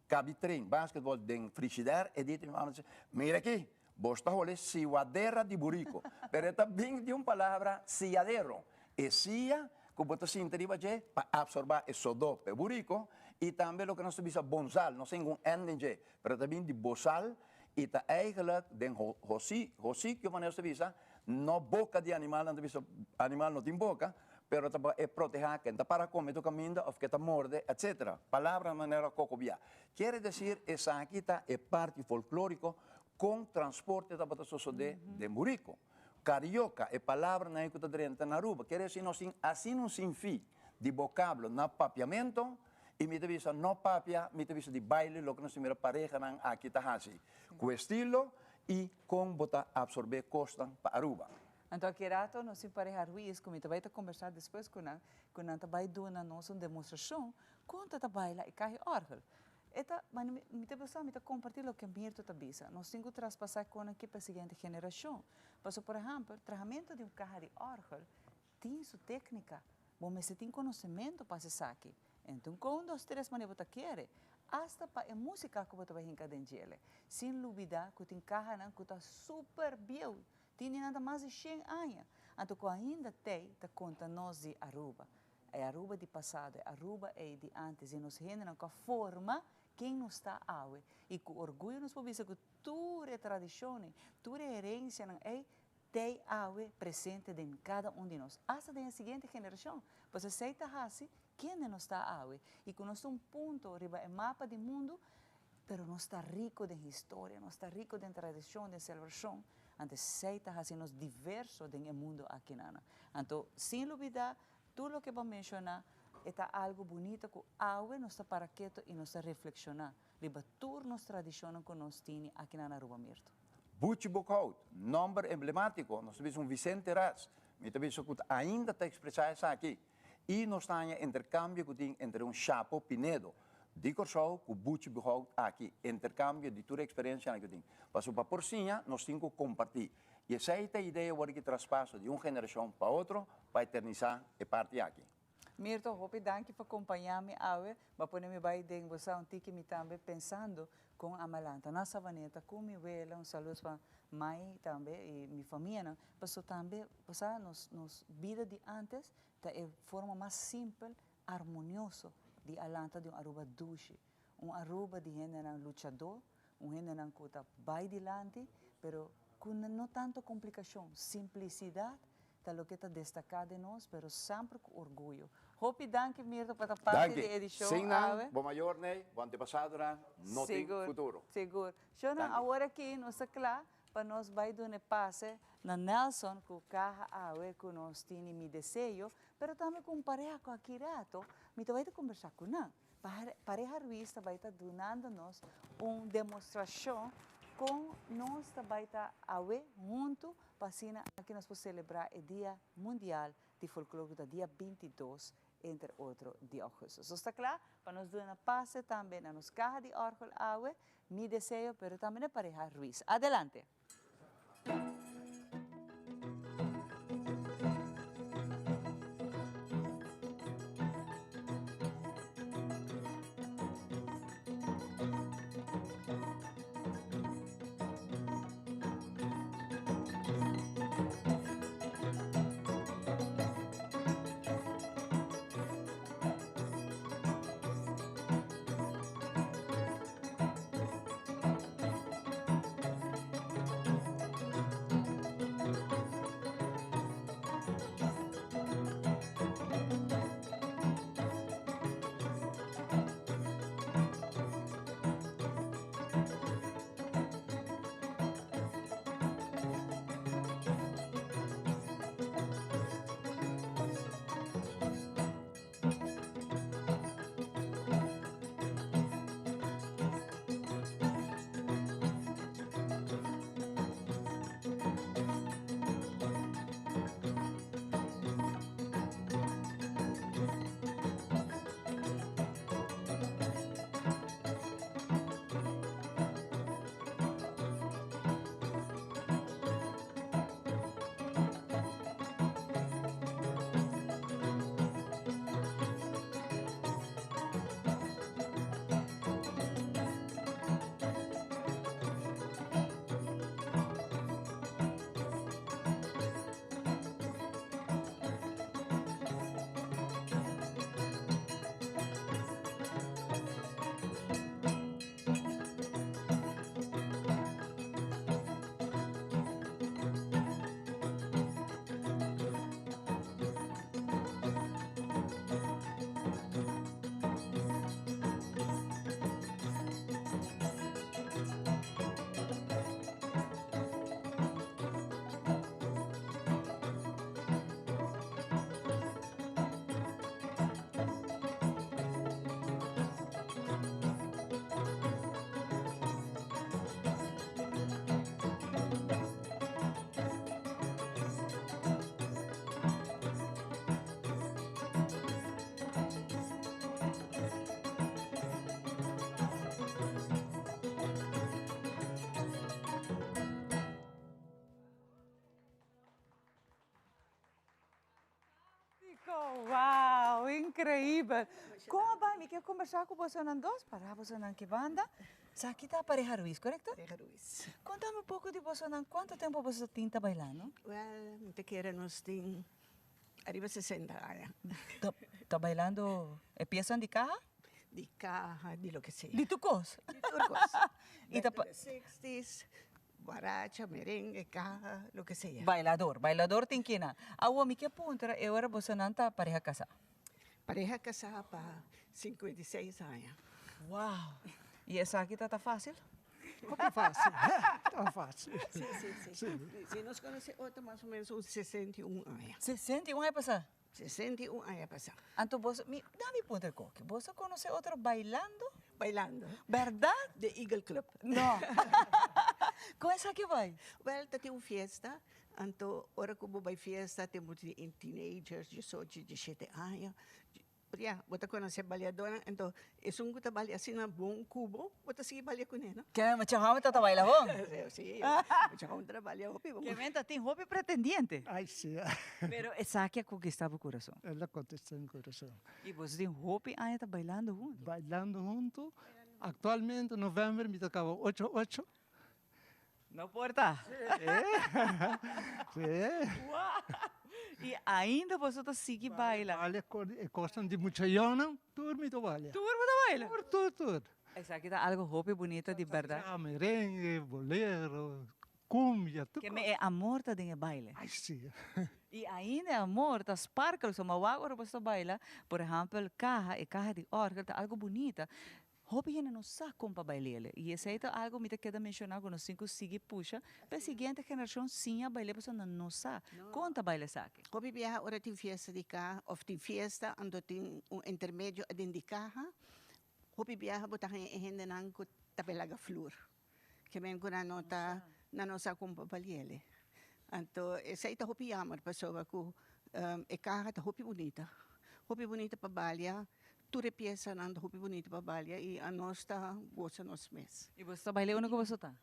cabi train basketball den frigidair e di mi mama ta bisa mira aki bos ta hole siwadera di burico pero e ta bin di un palabra siadero e sia cu bo ta sinta riba dje pa absorba e sodo pa e burico y tambe loke nos ta bisa bonzal no sa ningun n den dje pero ta bin di bosal y ta eigenlijk den hosi hosicchio manera nos ta bisa no boca di animal nan ta bisa animal no tin boca pero ta pa e proteha ken ta para come tu caminda of ke ta morde etcetera palabra manera cocobia kiere decir esaki ta e parti folklorico con transporte tabata sosode den burico carioca e palabra nan cu ta drenta na Aruba kiere decir nos tin asina un sinfi di vocablo na papiamento Y mi ta bisa no papia, mi ta bisa di baile loke nos ta mira parehanan aki ta haci. Cu estilo y con bo ta absorbe cosnan pa Aruba. Anto aki rato nos tin pareha Ruiz cu mi ta bay ta combersa despues cu nan, cu nan ta bay duna nos un demostracion con ta ta baila e cahi orgel. E ta, mane mi ta bisa, mi ta comparti loke Mirto ta bisa. Nos tin cu traspasa e conan aki pa e siguiente generacion. Pasobra por ehempel, trahamento di un caha di orgel Tin su téknika. Bo mester tin konosementu pa hasi esaki. Enton kon un dos tres manera bo ta kere, asta pa e músika ku bo ta bai hinka den djele. Sin lubidá ku tin kahanan ku ta super bieu, tin di nan ta mas di shen aña, anto ku ainda tei ta konta nos di Aruba. E Aruba di pasado, e Aruba ei di ántes, di nos hendenan ku a forma ken nos ta awe. I ku orguyo nos por bisa ku tur e tradishonnan, tur e herensianan ei Tei awe presente den kada un di nos, asta den e siguiente generashon. Pasobra esei ta hasi kende nos ta awe i ku nos ta un punto riba e mapa di mundu, pero nos ta riko den historia, nos ta riko den tradishon, den selebrashon. Anto esei ta hasi nos diverso den e mundu akinana. Anto, sin lubidá tur loke bo a menshoná, e ta algu bunita ku awe nos ta para keto i nos ta reflekshoná riba tur nos tradishonnan ku nos tini akinan na Aruba Mirto. Buchi Boekhout, nomber emblemátiko, nos ta bisa un Vicente Ras, mi ta bisa ku ainda ta ekspresá esaki. I nos ta haña interkambio ku tin entre un Chapo Pinedo di Kòrsou ku Buchi Boekhout aki, interkambio di tur e eksperensianan ku tin. Pasobra pa por siña nos tin ku kompartí. I esei ta e idea wòrdu ki traspaso di un generashon pa otro pa eternisá e parti aki. Mirto, hopi danki pa kompañá mi awe. Bo a pone mi bai den bo sa un tiki mi tambe pensando kon a malanta na Savaneta ku mi wela. Un saludos pa mai tambe i mi famianan. Paso tambe bo sa nos nos bida di antes ta e forma mas simpel, armonioso di a lanta di un Aruba dushi. Un Aruba di hendenan luchadó, un hendenan ku ta bai dilanti, pero ku no tanto komplikashon, simplisidat ta loke ta destaká den nos, pero semper ku orguyo. Hopi danki Mirto pa ta parti di e edishon Sin nan, awe. bo mayornan, bo antepasadonan no tin futuro. Sigur. Shownan, awor aki nos ta kla pa nos bai duna e pase na Nelson ku kaha awe ku nos tini Mi Deseo, pero tambe ku un pareha ku aki rato mi ta bai ta kombersá ku nan. Pareha Ruiz ta bai ta dunando nos un demostrashon kon nos ta bai ta awe huntu pa asina aki nos por selebrá e Dia Mundial di Folklor ku ta dia 22 entre otro di ougùstus. Nos ta kla pa nos duna pase tambe na nos kaha di òrgel awe, Mi Deseo, pero tambe na Pareha Ruiz. Adelante! Tico! Wow, increibel! Con a bai? Mi kier conversa cu bosonan dos, para bosonan ki banda. Esaki ta pareha Ruiz, corecto? Pareha Ruiz. Contame un poco di bosonan, cuanto tempo boso tin ta bailando? Wel, mi ta kere nos tin ariba 60 aña. Ta bailando e piesanan di caha? Di caha, di loke sea. Di tur cos? Di tur cos. Y ta pa. Sixties, guaracha, merengue, caha, loke sea. Bailador, bailador tin kina. Awor mi ke puntra e ora bosonan ta pareha casá? Pareha casá pa 56 aña. Wow! Y esaki ta ta fácil? Hopi fácil, ta fácil. Si, si, si. Si nos conoce otro mas o menos un 61 aña. 61 aña pasá? 61 aña pasá. Anto boso, mi, da mi puntra koki, boso conoce otro bailando? Bailando. Berdad? De Eagle Club. No. Con esaki bai? Wel, ta tin un fiesta, anto ora cu bo bai fiesta tin mucho di teenagers, diesocho, diesshete aña. Ya, bo ta conoce baliadornan, anto esun cu ta balia asina bon cu bo, bo ta sigui balia cune, no? Ke mucha homber ta ta baila bon? Si, mucha homber ta balia hopi bon. Ke men ta tin hopi pretendiente. Ay, si. Pero esaki a conquista bo curason. El a conquista mi curason. Y boso tin hopi aña ta bailando hunto? Bailando hunto. Actualmente, november, mi ta caba ocho ocho. No por ta. Sí. Wow! Y ainda boso ta sigui baila? Baila e cosnan di mucha yònnan, tur mi ta baila. Tur bo ta baila? Tur, tur, tur. Esaki ta algo hopi bunita di berdad. Cha, merengue, bolero, cumbia, tur cos. Keme e amor ta den e baile. Ay, sí. Y ainda e amor ta sparkle, so ma wak ora boso ta baila, por ehempel, caha, e caha di orgel ta algo bunita. Hopi hende no sa kon pa bail'el i esei ta algu mi ta keda menshoná ku nos tin ku sigui pusha pa e siguiente generashon siña bail'é pasobra nan no sa kon ta baila esaki. Hopi biaha ora tin fiesta di kaha òf tin fiesta anto tin un intermedio aden di kaha, hopi biaha bo ta haña e hendenan ku ta bai laga flur. Ke men ku nan no ta nan no sa kon pa bali'el. Anto esei ta hopi yammer pasobra ku e kaha ta hopi bunita, hopi bunita pa balia, tur e piesanan ta hopi bunita pa balia i anos ta gosa nos mes. I boso ta baila unda ku boso ta?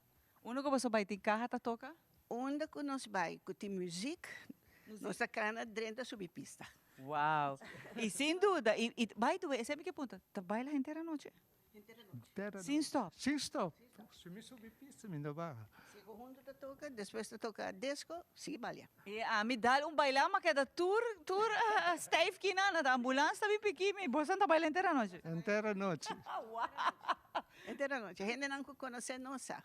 Unda ku boso bai tin kaha ta toka? Unda ku nos bai ku tin muzik, nos ta kana drenta subi pista. Wow! I sin duda, i by the way, esei mi ke punta, ta baila henter anochi? Sin stop. Sin stop. Si mi subi pista mi no baha. Si cu hunto ta toca, despues ta toca disco, sigui balia. Y ami dal un baila ma keda tur tur stijf kina na ambulance ta bin piki mi, boso ta baila henter anochi? Henter anochi. Wow! Henter anochi. Hendenan cu conoce nos sa.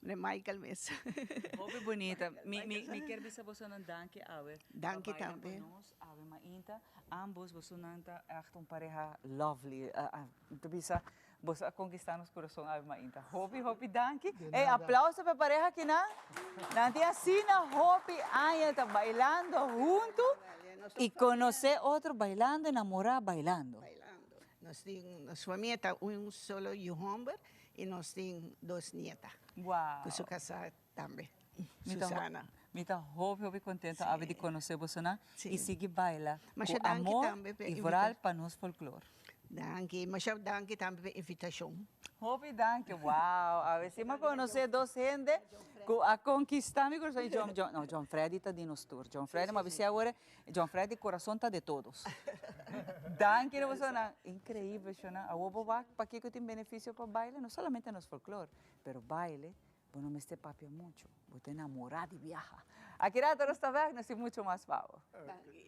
Meneer Michael mes. Hopi bunita. Mi mi mi kier bisa bosonan danki awe. Danki tambe. Pa baila cu nos awe mainta. Ambos bosonan ta echt un pareha lovely. Mi ta bisa, boso a konkistá nos kurason awe mainta. Hopi, hopi danki. Ey, aplauso pa e pareha akinan. Nan tin asina hopi aña ta bailando huntu i konosé otro bailando, enamorá bailando. Bailando. Nos tin, nos famia ta un solo yu hòmber i nos tin dos nieta. Wow. Ku su kasá tambe, Susana. Mi ta hopi, hopi kontento awe di konosé bosonan i sigui baila ku amor i vooral pa nos folklor. Danki, masha danki tambe pa e invitashon. Hopi danki, wow, awe si mi a konosé dos hende ku a konkistá mi kurason, i John, John, no, John Freddy ta di nos tur, John Freddy, mi a bis'é awor, John Freddy kurason ta de todos. Danki na bosonan, inkreibel shownan, awor bo wak pakiko tin benefisio pa baila, no solamente nos folklor, pero baile Bo no mester papia mucho, bo ta enamorá di biaha. Aki rato nos ta bek, nos tin mucho mas pa bo. Danki.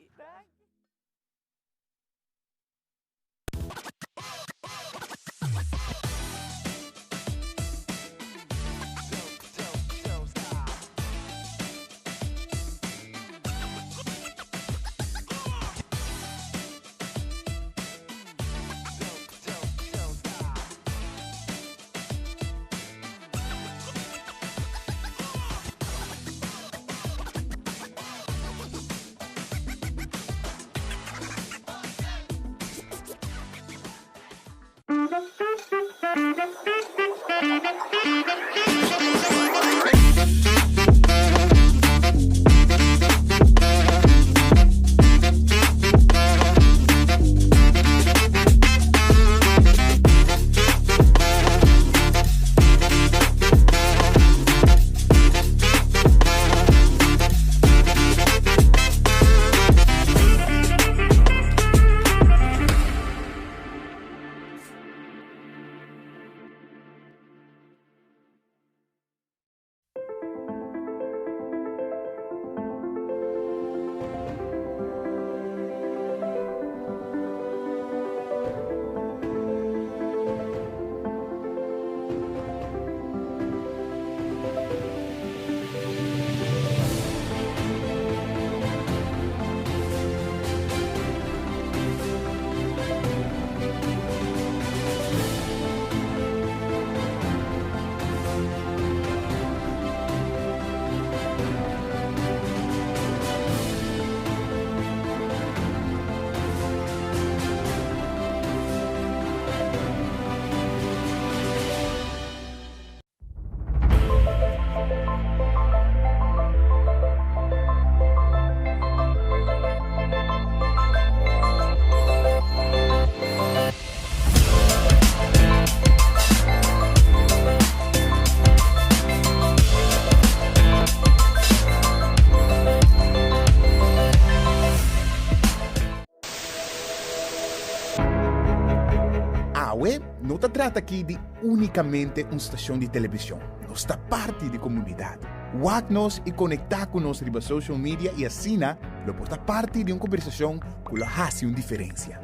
trata aki di únikamente un stashon di televishon, nos ta parti di komunidat. Wak nos i konektá ku nos riba social media i asina lo por ta parti di un kombersashon ku lo hasi un diferensia.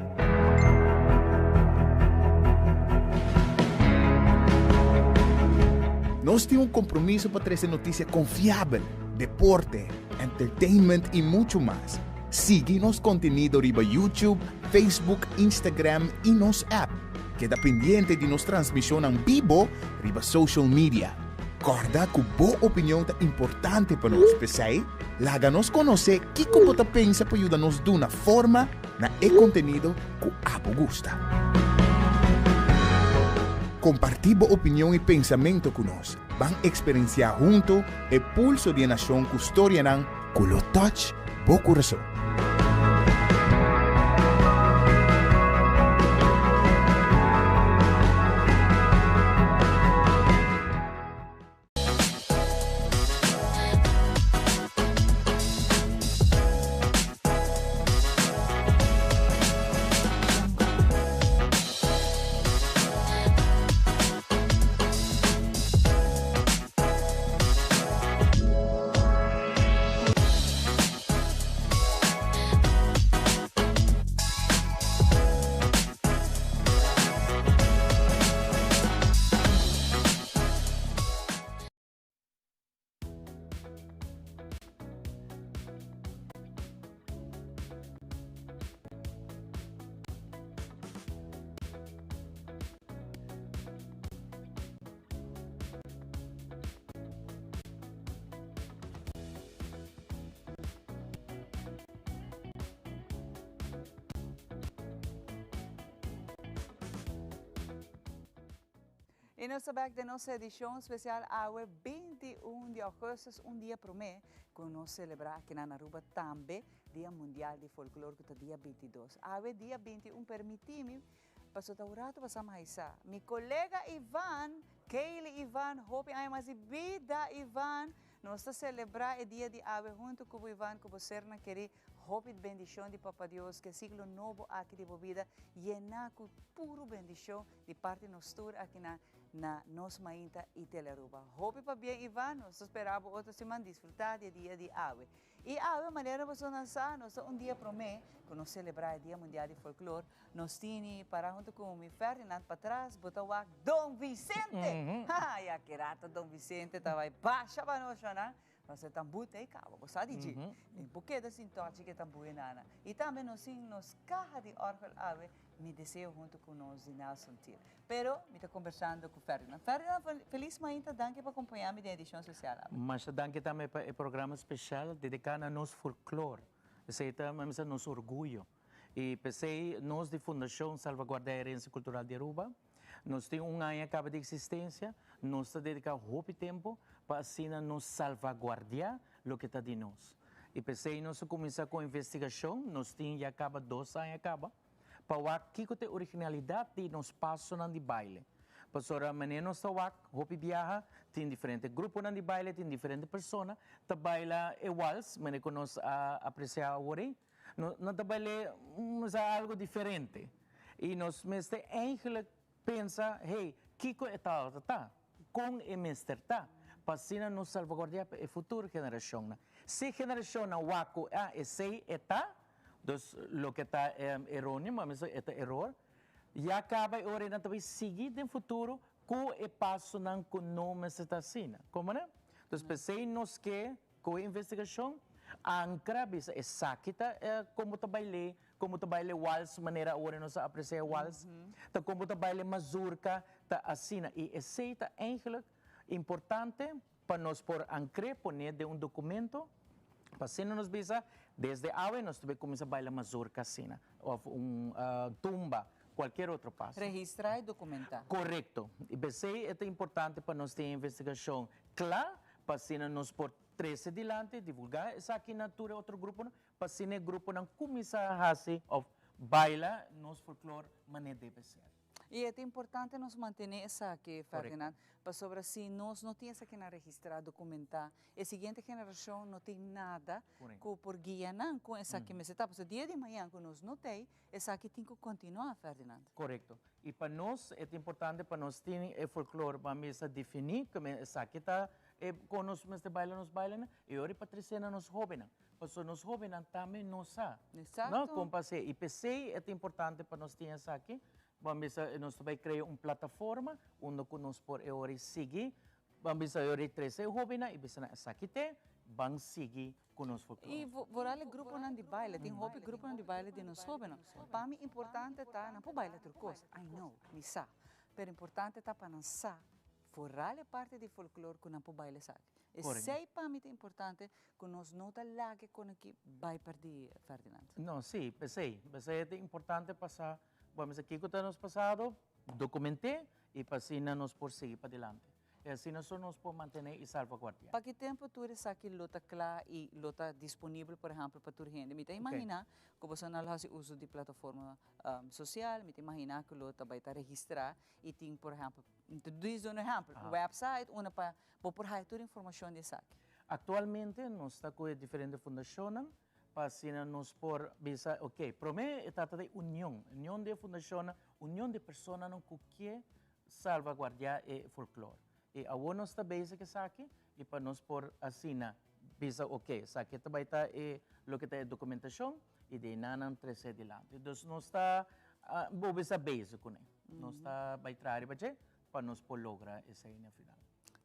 Nos tin un kompromiso pa trese notisia konfiabel, deporte, entertainment i muchu mas. Sigui nos kontenido riba YouTube, Facebook, Instagram i nos app. Keda pendiente di nos transmishonnan bibo riba social media. Kòrda ku bo opinion ta importante pa nos, p'esei laga nos konosé kiko bo ta pensa pa yuda nos duna forma na e kontenido ku abo gusta. Kompartí bo opinion i pensamentu ku nos. Ban eksperensiá huntu e pulso di e nashon ku storianan ku lo touch bo kurason. Y nos ta bek den nos edicion special awe 21 di augustus, un dia prome cu nos celebra aki na Aruba tambe Dia Mundial di Folklore cu ta dia 22. Awe dia 21 permiti mi Paso ta un rato pasa maisa. Mi colega Ivan, Kaylee Ivan, hopi aña mas di bida Ivan. Nos ta celebra e dia di awe hunto cu bo Ivan, cu bo sernan keri. Hopi bendicion di Papa Dios, cu e siglo nobo aki di bo bida yena cu puro bendicion di parti nos tur aki na na Nos Mainta y Telearuba. Hopi pabien Ivan, nos ta spera bo otro siman disfruta di e dia di awe. I awe, manera bosonan sa, nos ta un dia promé ku nos selebrá e Dia Mundial di Folklor. Nos tini pará huntu ku mi Ferdinand patras, bo ta wak Don Vicente! Ha, ya ki rato Don Vicente ta bai basha pa nos, shona. Pasobra e tambú ta ei kaba, bo sa di dje. E bo keda sin tòchi ku e tambú enana. I tambe nos tin nos kaha di òrgel awe, Mi deseo hunto cu nos di Nelson Thiel. Pero mi ta conversando cu Ferdinand. Ferdinand, feliz mainta, danki pa acompaña mi den edicion especial awe. Masha danki tambe pa e programa special dedica na nos folklor. Esey ta, mi bisa, nos orguyo. Y p'esey nos di Fundacion Salvaguardia Herencia Cultural di Aruba, nos tin un aña caba di existencia, nos ta dedica hopi tempo pa asina nos salvaguardia loke ta di nos. Y p'esey nos a cuminsa cu investigacion, nos tin ya caba dos aña caba, pa wak kiko ta e originalidad di nos pasonan di baile. Pasobra manera nos ta wak hopi biaha tin diferente gruponan di baile, tin diferente persona ta baila e wals manera ku nos a aprecia awor ei. No nan ta bail'é sa algo diferente y nos mester eigenlijk pensa hey kiko e tabata ta, kon e mester ta pa asina nos salvaguardia pa e futuro generacionnan. Si generacionnan wak ku ah esei e ta, Dus loke ta eroneo, ma mester e ta eror, ya caba e ora nan ta bay sigui den futuro cu e pasonan cu no mester ta asina. Como ne? Dus p'esey nos ke cu e investigacion ancra bisa esaki ta como ta baile, como ta baile wals manera awor nos a aprecia e wals, ta como ta baile mazurka, ta asina. Y esey ta eigenlijk importante pa nos por ancr'é poné den un documento, pa asina nos bisa, desde awe nos ta bay cuminsa baila mazurka asina, of un tumba, cualkier otro paso. Registra y documenta. Corecto. Y p'esey e ta importante pa nos tin e investigacion cla, pa asina nos por trece dilanti, divulga esaki na tur e otro gruponan, pa asina e gruponan cuminsa haci of baila nos folklor manera debe ser. I e ta importante nos mantené esaki, Ferdinand, pasobra si nos no tin esakinan registrá, dokumentá, e siguiente generashon no tin nada ku por guia nan kon esaki mester ta. Pasobra dia di mañan ku nos no t'ei, esaki tin ku kontinuá, Ferdinand. Korekto. I pa nos e ta importante pa nos tin e folklor ban mester definí ku esaki ta e kon nos mester baila nos bailenan i ora pa trese na nos hóbennan. Pasobra nos hóbennan tambe no sa. No, kon pa hasi. I p'esei e ta importante pa nos tin esaki. Ban bisa nos ta bai krea un plataforma unda ku nos por e ora sigui. Ban bisa e ora trese e hóbennan i bisa nan esaki te, ban sigui ku nos folklor. I vooral e gruponan di baile. Tin hopi gruponan di baile di nos hóbennan. Pa mi importante ta nan por baila tur kos, I know, mi sa. Pero importante ta pa nan sa vooral e parti di folklor ku nan por baila esaki. Esei pa mi ta importante ku nos no ta laga e kon aki bai pèrdí, Ferdinand. No, sí, p'esei. P'esei ta importante pa sa, bo a mester kiko ta nos pasado, dokument'é i pa asina nos por sigui padilanti. I asina so nos por mantené i salvaguardiá. Pa ki tempu tur esaki lo ta kla i lo ta disponibel, por ehèmpel, pa tur hende? Mi ta imaginá ku boso nan lo hasi uso di plataforma sosial, mi ta imaginá ku lo ta bai ta registrá i tin, por ehèmpel, mi ta duna un ehèmpel, un wèpsait unda pa bo por haya tur informashon di esaki. Aktualmente nos ta ku e diferente fundashonnan pa asina nos por bisa, ok, promé e trata di union, union di e fundashonnan, union di personanan ku ke salvaguardiá e folklor. I awor nos ta bezig ku esaki i pa nos por asina bisa, ok, esaki ta bai ta e loke ta e dokumentashon i di einan nan trese dilanti. Dus nos ta bo bisa bezig kuné. Nos ta bai traha riba dje pa nos por logra esei na final.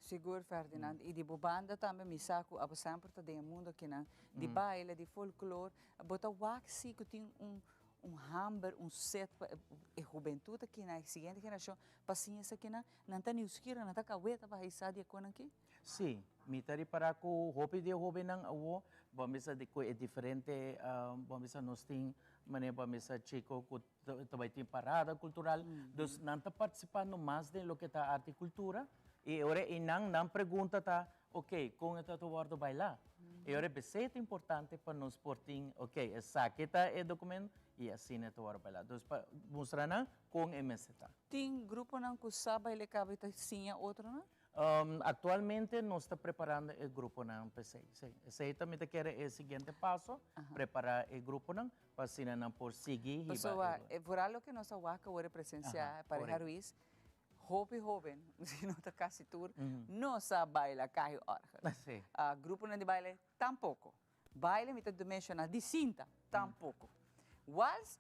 Sigur, Ferdinand. I di bo banda tambe mi sa ku abo semper ta den e mundo akinan di baile, di folklor. Bo ta wak si ku tin un un hamber, un set pa e hubentut akinan, e siguiente generashon pa siña esakinan. Nan ta niuskira, nan ta kaweta pa haisá di e konan aki? Sí, mi ta ripará ku hopi di e hóbennan awor, bo a bisa di ku e diferente, bo a bisa nos tin manera bo a bisa chiko ku ta bai tin parada kultural, dus nan ta partisipando mas den loke ta arte i kultura, i e ora ei nan nan pregunta ta, ok, kon e ta ta wòrdu bailá? E ora p'esei ta importante pa nos por tin, ok, esaki ta e dokumento i asina e ta wòrdu bailá. Dus pa mustra nan kon e mester ta. Tin gruponan ku sa baila e kaba i ta siña otronan? Actualmente nos ta preparando e gruponan p'esei, sí. Esei ta mi ta kere e siguiente paso, prepara e gruponan pa asina nan por sigui hiba e. Pasobra vooral loke nos a wak awor e presencia pareha Ruiz, hopi hoben, si no ta casi tur, no sa baila cahi orgel. Gruponan di baile tampoco. Baile mi ta menciona di sinta, tampoco. Wals,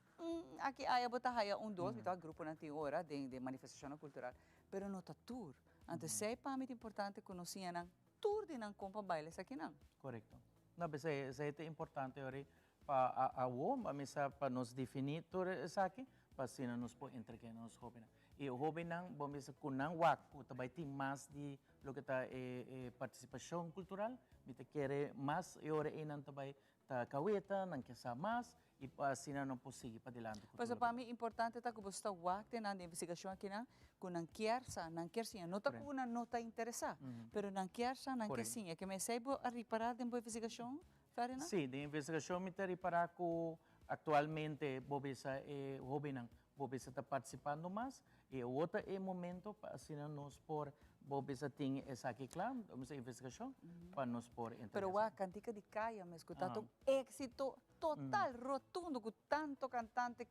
aki aya bo ta haya un dos, mi ta wak gruponan tin ora den den manifestacionnan cultural, pero no ta tur. Anto esey pa mi ta importante cu nos siña nan tur di nan con pa baila esakinan. Corecto. No, p'esey esey ta importante ori pa awo, pa mi sa pa nos defini tur esaki, pa asina nos por entrega nos hobennan. E hobennan bo mester cu nan wak cu ta bay tin mas di loke ta e participacion cultural, mi ta kere mas e ora eynan ta bay ta caweta, nan ke sa mas y pa asina nan por sigui padilanti cu tur Pasobra loke pa mi importante ta cu bo sta wak den nan di investigacion akinan cu nan kier sa, nan kier siña. No ta cu nan no ta interesa, pero nan kier sa, nan kier siña. Ke mesey bo a ripara den bo investigacion, Ferdinand? Si, den investigacion mi ta ripara cu Actualmente bo bisa e hobennan bo bisa ta participando mas y awor ta e momento pa asina nos por bo bisa tin esaki cla, nos investigacion pa nos por entrega. Pero wak Cantica di Caya mes cu ta un exito total, rotundo cu tanto cantante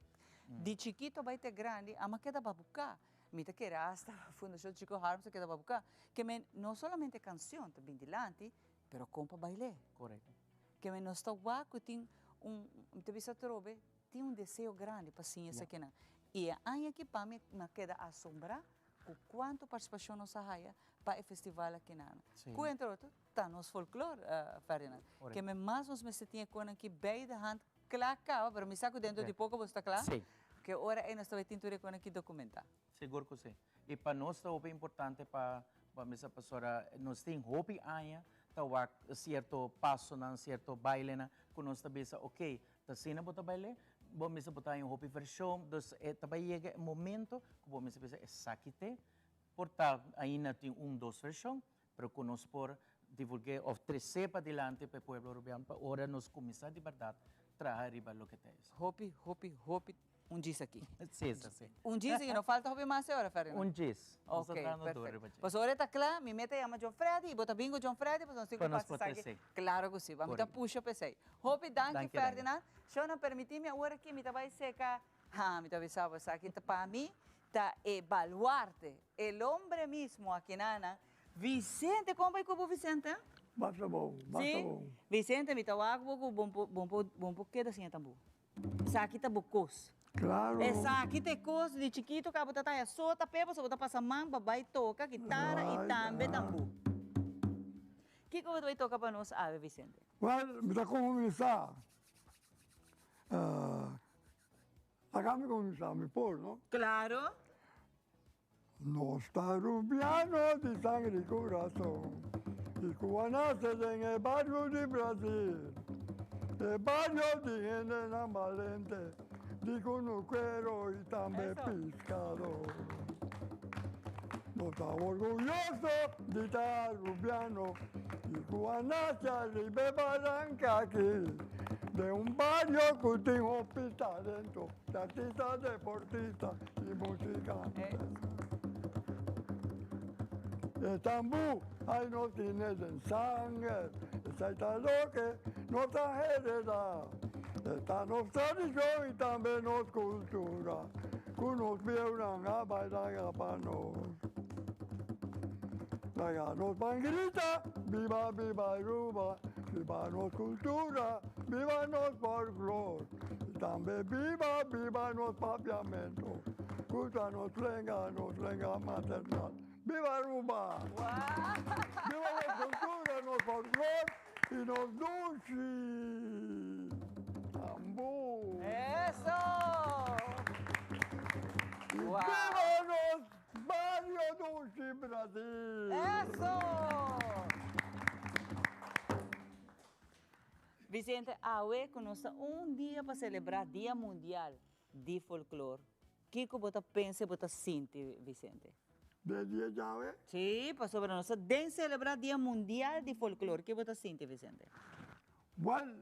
di chikito bay te grandi ama keda babuca. Mi ta kere hasta Fundacion Chico Harms a keda babuca. Ke men no solamente cancion ta bin dilanti pero con pa baile. Correcto. Ke men nos ta wak ku tin un, mi ta bisa atrobe, tin un deseo grandi pa siña esakinan. I e aña aki pa mi, mi a keda asombrá ku kuantu partisipashon nos a haya pa e festival akinan. Ku entre otro ta nos folklor, Ferdinand. Ke men mas nos mester tin e konan aki bij de hand kla kaba, pero mi sa ku dentro di poko boso ta kla, ke ora ei nos ta bai tin tur e konan aki dokumentá. Sigur ku si. I pa nos ta hopi importante pa pa misa pasobra nos tin hopi aña ta wak sierto pasonan, sierto bailenan ku nos ta bisa ok, ta asina bo ta bail'é, bo mester bo ta haña hopi vershon, dus e ta bai yega e momento ku bo mester bisa esaki t'e, por ta ainda tin un dos vershon, pero ku nos por divulg'é òf tres'é padilanti pa e pueblo Rubiano pa ora nos kuminsá di bèrdat traha riba loke ta es. Hopi, hopi, hopi. Un djis aki. Si, si, si. Un djis aki, no falta hopi mas e ora, Ferdinand? Un djis. Ok, perfecto. Pasobra ora e ta kla, mi meta yama John Freddy y bo ta bin cu John Freddy pasobra nos tin cu pasa esaki. Claro cu si, mi ta pusha pa esey. Hopi danki, Ferdinand. Shona, permiti mi awor aki mi ta bay seca, ha, mi ta bisa bo esaki ta pa mi ta e baluarte, el hombre mismo aki nana, Vicente, con bay cu bo Vicente? Basta bon, basta bon. Vicente, mi ta wak bo cu bon por, bon por, bon por keda sin e tambú. Esaki ta bo kos. Claro. Esaki ta e kos di chikito ka bo ta taya sota pe pasobra bo ta pasa man pa bai toka kitara i tambe tambú. Kiko bo ta bai toka pa nos awe, Vicente? Wel, mi ta kuminsá. Laga mi kuminsá, mi por, no? Claro. Nos ta Rubiano di sangre y corazón y cu a nace den e bario di Brasil. E bario di hendenan balente, di cunuquero y tambe piscador. Nos ta orguyoso di ta Rubiano y cu a nace ariba e baranca aki, den un bario cu tin hopi talento. Artista, deportista y musicante. E tambú, ay nos tiene den sanger, esai ta loke nos a hereda. Esta nos tradicion y tambe nos cultura, cu nos bieunan a bay laga pa nos. Laga nos ban grita, biba, biba Aruba, biba nos cultura, biba nos folklor. Y tambe biba, biba nos papiamento, cu ta nos lenga, nos lenga maternal. Biba Aruba! Biba nos cultura, nos folklor y nos dushi tambú! Eso! Y biba nos bario dushi Brasil! Eso! Vicente, awe cu nos ta un dia pa celebra Dia Mundial di Folklor, kico bo ta pensa y bo ta sinti, Vicente? Den dia djawe? Si, pasobra nos ta den celebra Dia Mundial di Folklor, kico bo ta sinti, Vicente? Well,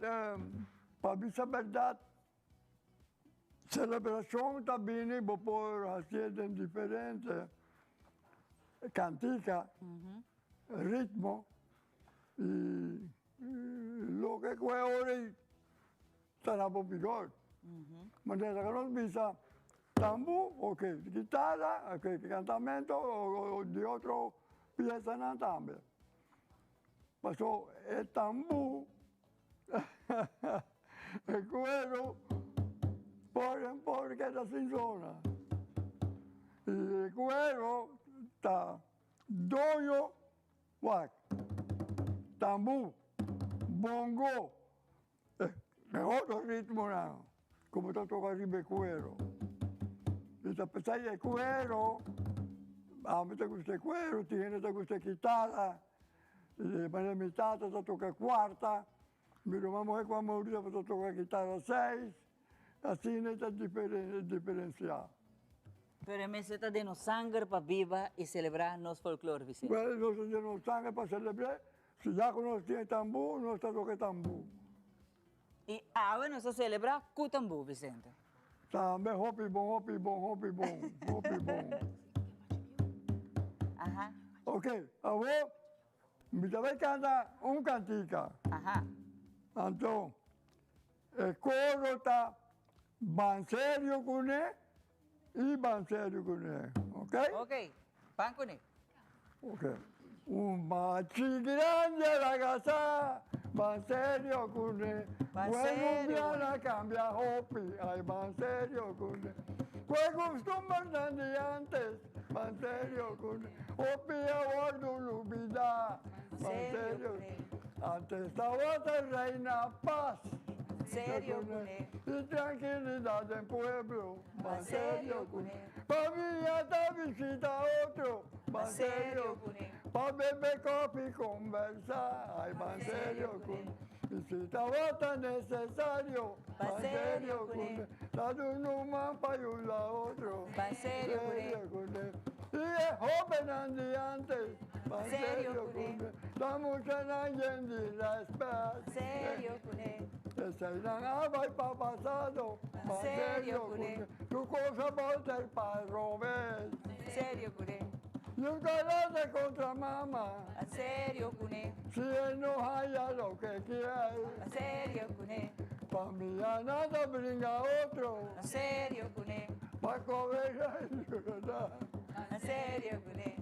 pa bisa berdad, celebracion ta bini bo por hacié den diferente cantica, ritmo y Loke ku e ora ei ta na bo bigor. Manera ku nos bisa tambu, ok, kitara, ok, kantamento o di otro piesanan tambe. Paso e tambu, e kuero por en por keda sin zona. I e kuero ta doño Wak, tambú, bongo, e otro ritmonan ku bo ta toka riba e kuero. I ta p'esei e kuero, ami ta gusta e kuero, tin hende ta gusta e kitara, i manera mi tata ta toka kuarta, mi ruman muhé ku a muri tabata toka kitara seis, Asina e ta diferenciá. Pero e mester ta den nos sanger pa biba y celebra nos folklor, Vicente. Well, nos ta den nos sanger pa celebr'é. Si ya cu nos tin e tambú, nos ta toca e tambú. Y awe nos ta celebra cu tambú, Vicente. Tambe hopi bon, hopi bon, hopi bon, hopi bon. Aha. Ok, awor mi ta bay canta un cantica. Aha. Anto. E koro ta ban serio kuné i ban serio kuné, ok? Ok, ban kuné. Ok. Un machi grandi a laga sa, ban serio kuné. Ban serio kuné. Kue rubiana kambia hopi, ai ban serio kuné. Kue kustumbernan di antes, ban serio kuné. Hopi a wòrdu lubidá, ban serio kuné. Antes tabata reina paz. Serio kuné. Y trankilidad den pueblo. Ban serio kuné. Famia ta bishita otro. Ban serio kuné. Pa bebe kofi kombersá. Ay ban serio kuné. Y si tabata nesesario. Ban serio kuné. Ta duna un man pa yuda otro. Ban serio kuné. Y e hobennan di antes. Ban serio kuné. Ta muchanan yen di respet. Serio kuné. Eseinan a bai pa pasado, Ban serio kuné. Tur kos a bolter pa robes. Ban serio kuné. Nunka lanta kontra mama. Ban serio kuné. Si e no haya loke kier. Ban serio kuné. Famia nan ta bringa otro. Ban serio kuné. Pa kobera yuda. Ban serio kuné.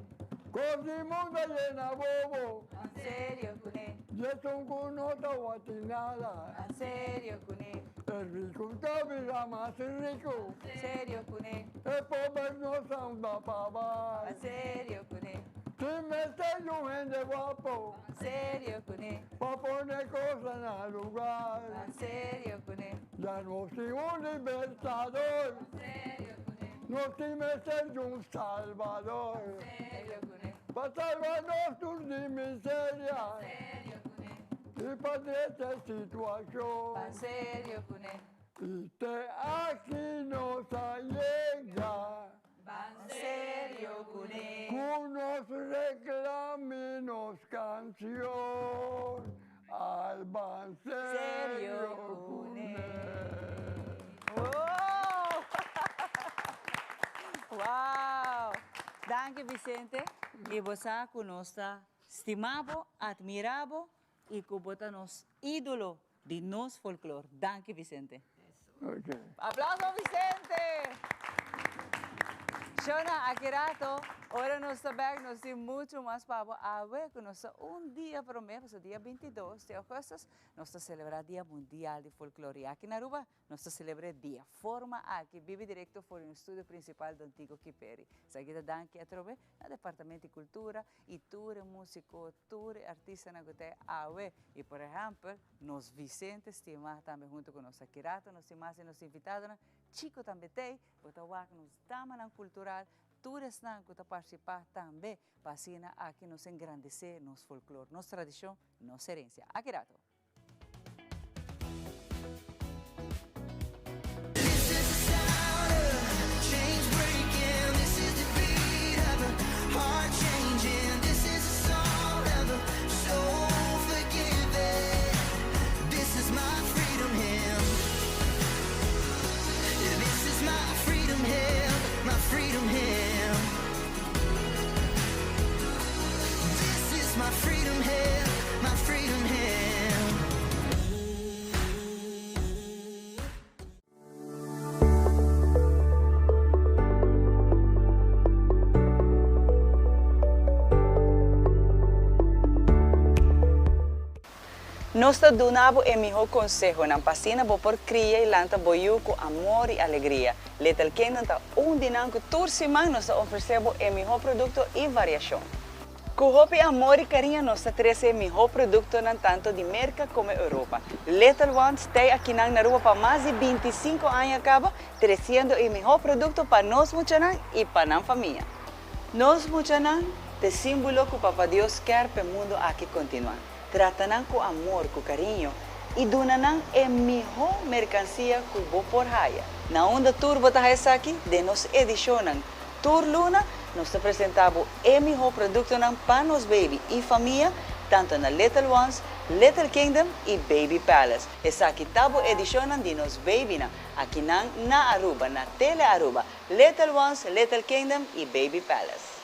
Kos di mundo a yena bobo. Ban serio kuné. Djesun ku no ta wati nada. Ban serio kuné. E riku ta bira mas riku. Serio kuné. E pober no sa unda pa bai. Ban serio kuné. Tin mester di un hende guapo. Ban serio kuné. Pa pone kosnan na lugar. Ban serio kuné. Ya nos tin un libertador. Ban serio kuné. Nos tin mester di un salbador. Ban serio kuné. Pa salba nos tur di miseria. Ban serio kuné. I pa drecha e situashon. Ban serio kuné. I te aki nos a yega. Ban serio kuné. Ku nos reklami nos kanshon. Ai ban serio kuné. Wow! Danki Vicente. I bo sa ku nos ta stima bo, admira bo i ku bo ta nos idolo di nos folklor. Danki Vicente. Aplauso pa Vicente! Shona, aki rato, ora nos ta bek, nos tin mucho mas pa bo awe ku nos ta un dia prome, pasobra dia 22 di augustus, nos ta celebra Dia Mundial di Folklor. I aki na Aruba, nos ta celebre dia forma aki, bibi directo for di nos studio principal Don Tico Kiperi. Esaki ta danki atrobe na Departamento di Cultura y tur e musico, tur e artistanan cu ta awe. Y por ehempel, nos Vicente stima tambe hunto cu nos aki rato, nos tin mas di nos invitadonan, Chico tambe t'ey, bo ta wak nos damanan cultural, tur esnan cu ta participa tambe pa asina aki nos engrandece nos folklor, nos tradicion, nos herencia. Aki rato. Nos ta duna bo e mihó konsehonan pa asina bo por kria i lanta bo yu ku amor i alegria. Little Kingdom ta un di nan ku tur siman nos ta ofresé bo e mihó produkto i variashon. Ku hopi amor i kariño nos ta trese e mihó produktonan tanto di Merka komo Europa. Little Ones tei akinan na Aruba pa mas di 25 aña kaba, tresiendo e mihó produkto pa nos muchanan i pa nan famia. Nos muchanan t'e símbolo ku Papa Dios kier p'e mundu aki kontinuá. Trata nan ku amor, ku kariño i duna nan e mihó merkansia ku bo por haya. Na unda tur bo ta haya esaki? Den nos edishonnan. Tur luna nos ta presentá bo e mihó produktonan pa nos baby i famia, tantu na Little Ones, Little Kingdom i Baby Palace. Esaki ta bo edishonnan di nos babynan, akinan na Aruba, na Tele Aruba, Little Ones, Little Kingdom i Baby Palace.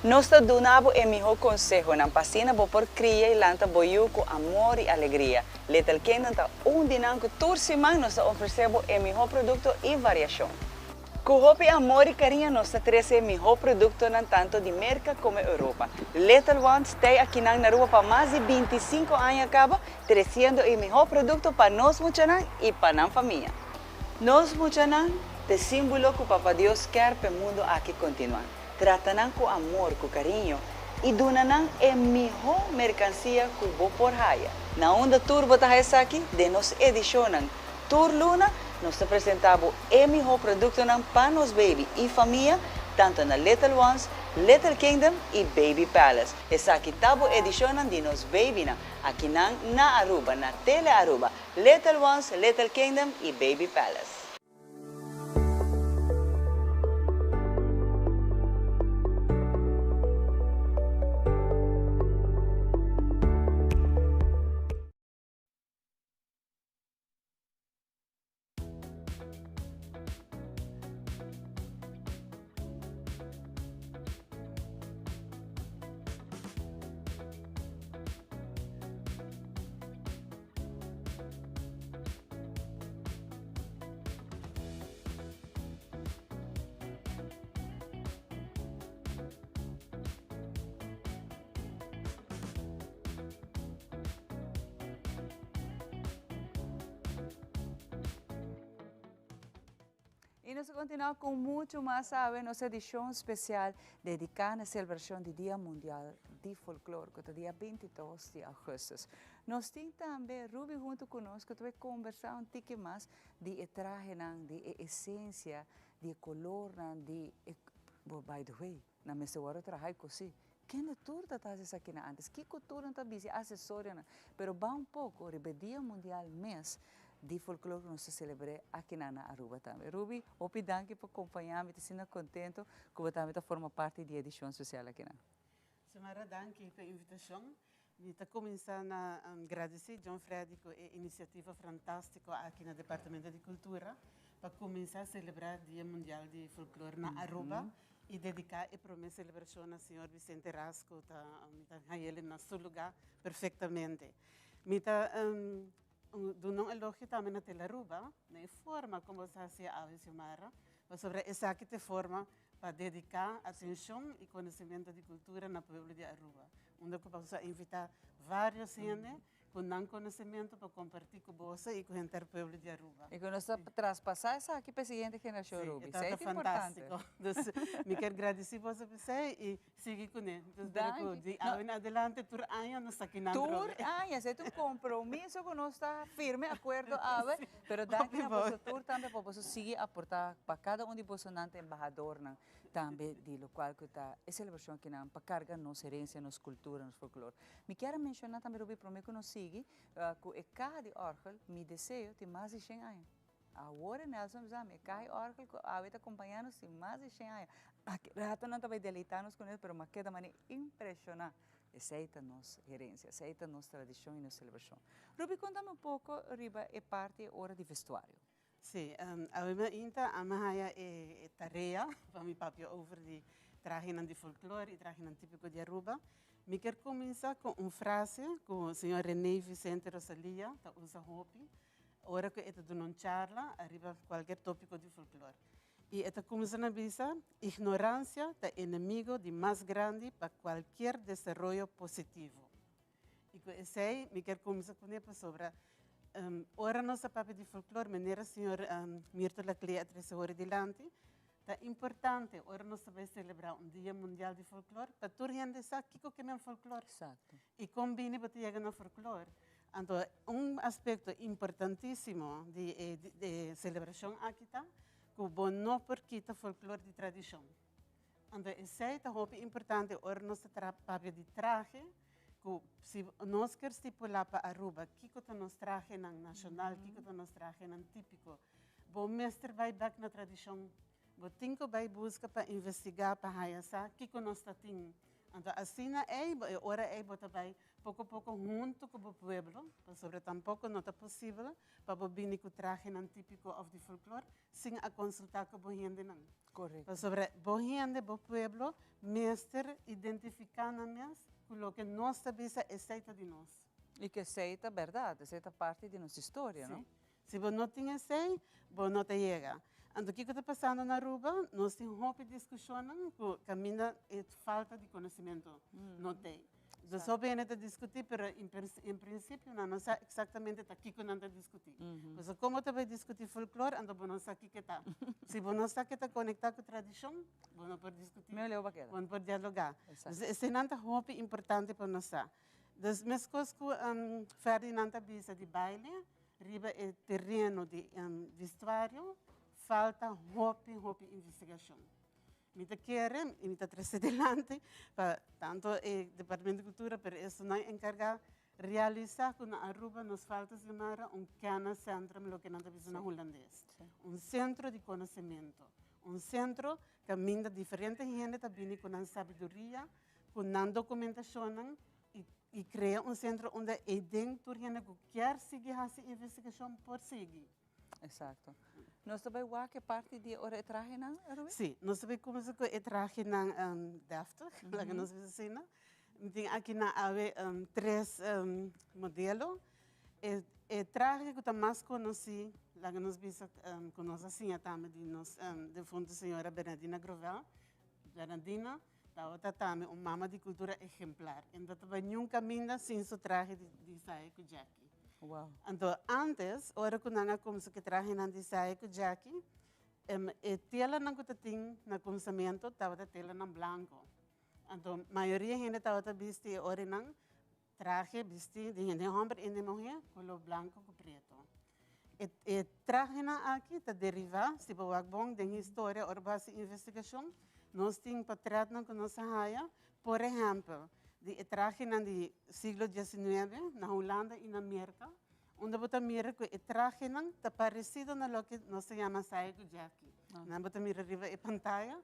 Nos ta duna bo e mihó konsehonan pa asina bo por kria i lanta bo yu ku amor i alegria. Little Kingdom ta un di nan ku tur siman nos ta ofresé bo e mihó produkto i variashon. Ku hopi amor i kariño nos ta trese e mihó produktonan tanto di Merka komo Europa. Little Ones tei akinan na Aruba pa mas di 25 aña kaba, tresiendo e mihó produkto pa nos muchanan i pa nan famia. Nos muchanan t'e símbolo ku Papa Dios kier p'e mundu aki kontinuá. Trata nan ku amor, ku kariño i duna nan e mihó merkansia ku bo por haya. Na unda tur bo ta haya esaki? Den nos edishonnan. Tur luna nos ta presentá bo e mihó produktonan pa nos baby i famia, tantu na Little Ones, Little Kingdom i Baby Palace. Esaki ta bo edishonnan di nos babynan akinan na Aruba, na Tele Aruba, Little Ones, Little Kingdom i Baby Palace. Y nos ta continua cu mucho mas awe nos edicion special dedica na celebracion di Dia Mundial di Folklore cu ta dia 22 di augustus. Nos tin tambe Ruby hunto cu nos cu ta bay conversa un tiki mas di e trahenan, di e esencia, di e colornan, di e, by the way, Nan mester wòrdu traha i kosí. Kende tur ta ta hasi esakinan ántes? Kiko tur nan ta bisti? Asesorionan. Pero ba un poko riba e Dia Mundial mes di Folklor ku nos ta selebr'é akinan na Aruba tambe. Ruby, hopi danki pa kompañá mi. Ta asina kontento ku bo tambe ta forma parti di e edishon spesial akinan. Xiomara, danki pa e invitashon. Mi ta kuminsá na gradisí John Freddy ku e inisiativa fantástiko aki na Departamento di Kultura pa kuminsá selebrá Dia Mundial di Folklor na Aruba i dediká e promé selebrashon na señor Vicente Ras ku ta mi ta hañ'el na su lugá perfektamente. Mi ta duna un elogio tambe na Telaruba na e forma kon bo sa hasi awe Xiomara pasobra esaki ta e forma pa dediká atenshon i konosementu di kultura na pueblo di Aruba. Unda ku boso a invitá vários hende ku nan konosementu pa kompartí ku boso i ku henter pueblo di Aruba. I ku nos ta traspasá esaki pa e siguiente generashon, Ruby. Sí, e tabata fantástiko. Dus mi kier gradisí boso pa esei i sigui kuné. Dus pero ku di awe en adelante tur aña nos ta kinan Tur aña, esei ta un kompromiso ku nos ta firme akuerdo awe. Pero danki na boso tur tambe pa boso sigui aportá pa kada un di bosonan ta embahadornan. Tambe di locual cu ta e celebracion akinan pa carga nos herencia, nos cultura, nos folklor. Mi kier a menciona tambe Ruby prome cu nos sigui cu e caha di orgel Mi Deseo tin mas di shen aña. Awor e Nelson a bisa mi e caha di orgel cu awe ta acompaña nos tin mas di shen aña. Aki rato nan ta bay deleita nos cu ne pero mi a keda mane impresiona. Esey ta nos herencia, esey ta nos tradicion y nos celebracion. Ruby contami un poco riba e parti e ora di vestuario. Sí, awe mainta a mi haya e tarea pa mi papia over di trahenan di folklore y trahenan típico di Aruba. Mi kier cuminsa cu un frase cu señor Rene Vicente Rosalia ta usa hopi ora cu e ta duna un charla ariba cualkier tópico di folklore. Y e ta cuminsa na bisa, Ignorancia ta enemigo di mas grandi pa cualkier desaroyo positivo. I ku esei mi kier kuminsá kuné pasobra ora nos ta papia di folklor, manera señor Mirto Laclé a trese hori dilanti, ta importante ora nos ta bai selebrá un dia mundial di folklor pa tur hende sa kiko ke men folklor i kon bini bo ta yega na folklor. Anto un aspekto importantísimo di e selebrashon aki ta ku bo no por kita folklor di tradishon. Anto esei ta hopi importante ora nos ta traha papia di trahe, ku si nos kier stipulá pa Aruba kiko ta nos trahenan nashonal, kiko ta nos trahenan típiko, bo mester bai bèk na tradishon. Bo tin ku bai buska pa investigá, pa haya sa kiko nos ta tin. Anto asina ei, e ora ei bo ta bai Poko poko huntu ku bo pueblo, pasobra tampoko no ta posibel pa bo bini ku trahenan típiko òf di folklor sin a konsultá ku bo hendenan. Pasobra bo hende, bo pueblo, mester identifiká nan mes ku loke nos ta bisa esei ta di nos. I ku esei ta bèrdat, esei ta parti di nos historia, no? Si bo no tin esei, bo no ta yega. Anto kiko ta pasando na Aruba? Nos tin hopi diskushonnan ku kaminda e falta di konosementu no t'ei. Dus hopi hende ta diskutí, pero en prinsipio nan no sa eksaktamente ta kiko nan ta diskutí. Pasobra kon bo ta bai diskutí folklor anto bo no sa kiko e ta. Si bo no sa ke ta konektá ku tradishon, bo no por diskutí, bo no por dialogá. Dus eseinan ta hopi importante pa nos sa. Dus meskos ku Ferdinand ta bisa di baile riba e tereno di vestuario, falta hopi hopi investigashon. Mi ta kere y mi ta trece dilanti pa tanto e Departamento di Cultura pero esunnan encarga realisa cu na Aruba nos falta Xiomara un kenniscentrum loke nan ta bisa na Hulandes. Un centro di conocemento, un centro caminda diferente hende ta bini cu nan sabiduria, cu nan documentacionnan y crea un centro unda eyden tur hende cu kier sigui haci investigacion por sigui. Exacto. Nos ta bai wak e parti di ora e trahenan, Erwin? Sí, nos ta bai cuminsa cu e trahenan deftig, laga nos bisa asina. Mi tin aki na awe tres modelo. E trahe cu ta mas conoci, laga nos bisa cu nos a siña tambe di nos defunto señora Bernardina Grovel. Bernardina tabata tambe un mama di cultura ejemplar. E no ta bai niun caminda sin su trahe di saya cu Jackie. Wow. Anto antes, ora cu nan a cuminsa cu e trahenan di saya cu Jackie, e telanan cu ta tin na cuminsamento tabata telanan blanco. Anto mayoria hende tabata bisti e orinan Trahe bisti di hende homber i hende muhe color blanco cu preto. E trahenan aki ta deriva, si bo wak bon den historia ora bo haci investigacion, nos tin patretnan cu nos a haya, por ehempel, di e trahenan di siglo diecinuebe na Hulanda i na Merca, unda bo ta mira cu e trahenan ta parecido na loke nos ta yama saya cu jackie. Nan bo ta mira riba e pantaya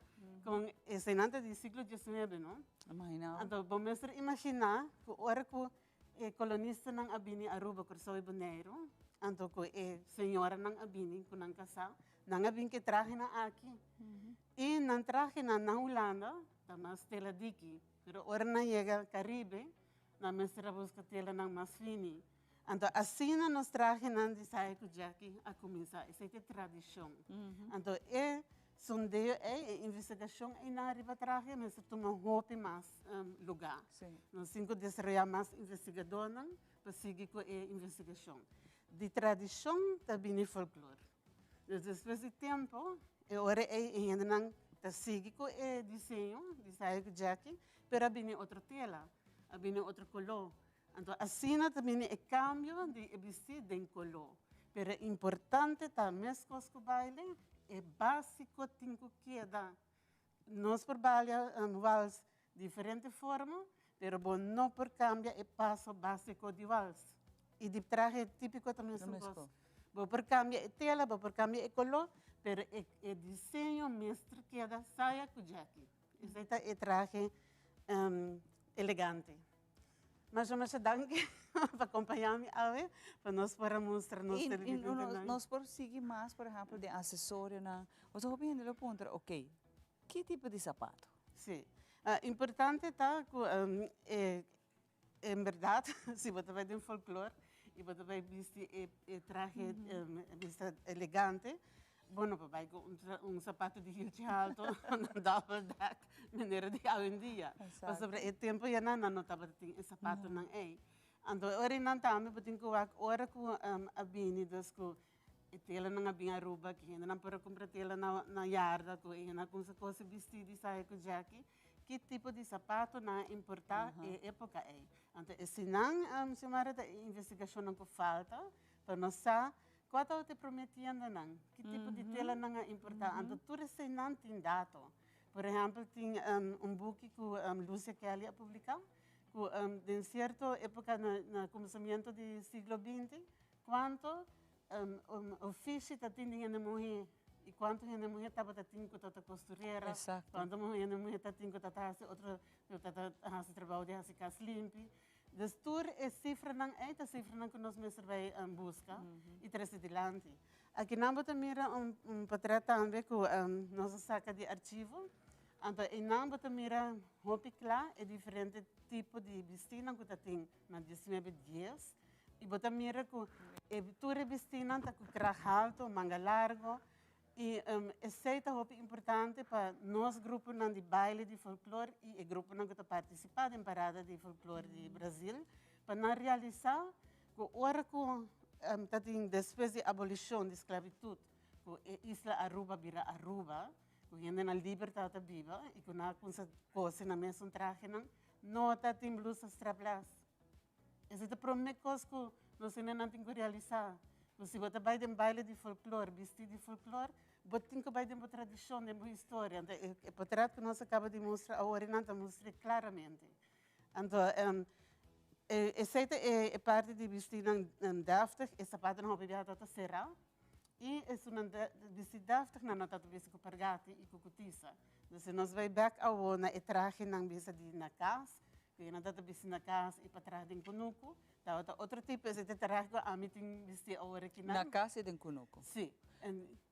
con eseinan ta di siglo diecinuebe, no? Imagina. Anto bo mester imagina cu ora cu e colonistanan a bini Aruba, Curaçao y Boneiru, anto cu e señoranan a bini cu nan casa, nan a bin cu e trahenan aki. Y nan trahenan na Hulanda ta mas tela diki, pero ora nan yega Caribe, nan mester a busca telanan mas fini. Anto asina nos trahenan di saya cu Jackie a cuminsa. Esey ta e tradicion. Anto e sondeo ey, e investigacion ey nan riba trahe mester tuma hopi mas luga. Nos tin cu desaroya mas investigadornan pa sigui cu e investigacion. Di tradicion ta bini folklor. Dus despues di tempo e ora ey e hendenan ta sigui cu e diseño di saya cu Jackie, pero a bini otro tela, a bini otro color. Anto asina ta bini e cambio di e bisti den color. Pero e importante ta mescos cu baile, e basico tin cu keda. Nos por balia wals diferente forma, pero bo no por cambia e paso basico di wals. Y di trahe tipico ta mesun cos. Bo por cambia e tela, bo por cambia e color, pero e diseño mester keda saya cu djaki. Esey ta e trahe elegante. Masha masha danki pa acompaña mi awe, pa nos por a mustra nos televidentenan. Y nos por sigui mas, por ehempel, den asesorionan. Pasobra hopi hende lo puntra, ok, ki tipo di sapato? Si. Importante ta cu en berdad, si bo ta bay den folklor y bo ta bay bisti e trahe bista elegante, Bo no por bai ku un sapato di hilchi halto, un double deck, manera di awendia. Pasobra e tempo ya nan no tabata tin e sapatonan ei. Anto e ora einan tambe bo tin ku wak ora ku a bini dus ku e telanan a bin Aruba, ku hendenan por a kumpra tela na yarda, ku e hendenan a kumsa kose bisti di saya ku djaki, ki tipo di sapato nan a importa e epoka ei. Anto eseinan, Xiomara, ta e investigashonnan ku falta pa nos sa Kua tabata e promé tiendanan? Ki tipo di tela nan a importá? Anto tur eseinan tin dato. Por ehèmpel tin un buki ku Lucia Kelly a publiká ku den sierto époka na kuminsamentu di siglo binti kuantu ofishi ta tin di hende muhé i kuantu hende muhé tabata tin ku tabata kosturera, kuantu hende muhé ta tin ku tabata hasi otro, ku tabata hasi trabou di hasi kas limpi. Dus tur e sifranan ei ta sifranan ku nos mester bai buska i trese dilanti. Akinan bo ta mira un potret tambe ku nos a saka di archivo. Anto einan bo ta mira hopi kla e diferente tipo di bistinan ku ta tin na diesnuebe dies. I bo ta mira ku e tur e bistinan ta ku krag haltu, manga largo. I esei ta hopi importante pa nos gruponan di baile di folklor i e gruponan ku ta partisipá den parada di folklor di Brazil, pa nan realisá ku ora ku ta tin despues di abolishon di sklabitut ku e isla Aruba bira Aruba, ku hendenan liber tabata biba i ku nan a kumsa kose nan mesun trahenan, no ta tin blusa strapless. Esei ta promé kos ku nos hendenan tin ku realisá, ku si bo ta bai den baile di folklor, bistí di folklor, bo tin ku bai den bo tradishon, den bo historia. Anto e potrèt ku nos a kaba di mustra awor nan ta mustr'é klaramente. Anto esei ta e parti di bistinan dèftig, e sapatonan hopi biaha tabata será i esunnan bisti dèftig nan no tabata bisti ku pargati i ku kutisa. Entonces si nos bai bèk awor na e trahenan bisa di na kas, ku nan tabata bisti na kas i pa traha den kunuku, tabata otro tipo, esei ta e trahe ku ami tin bisti awor akinan. Na kas i den kunuku? Si.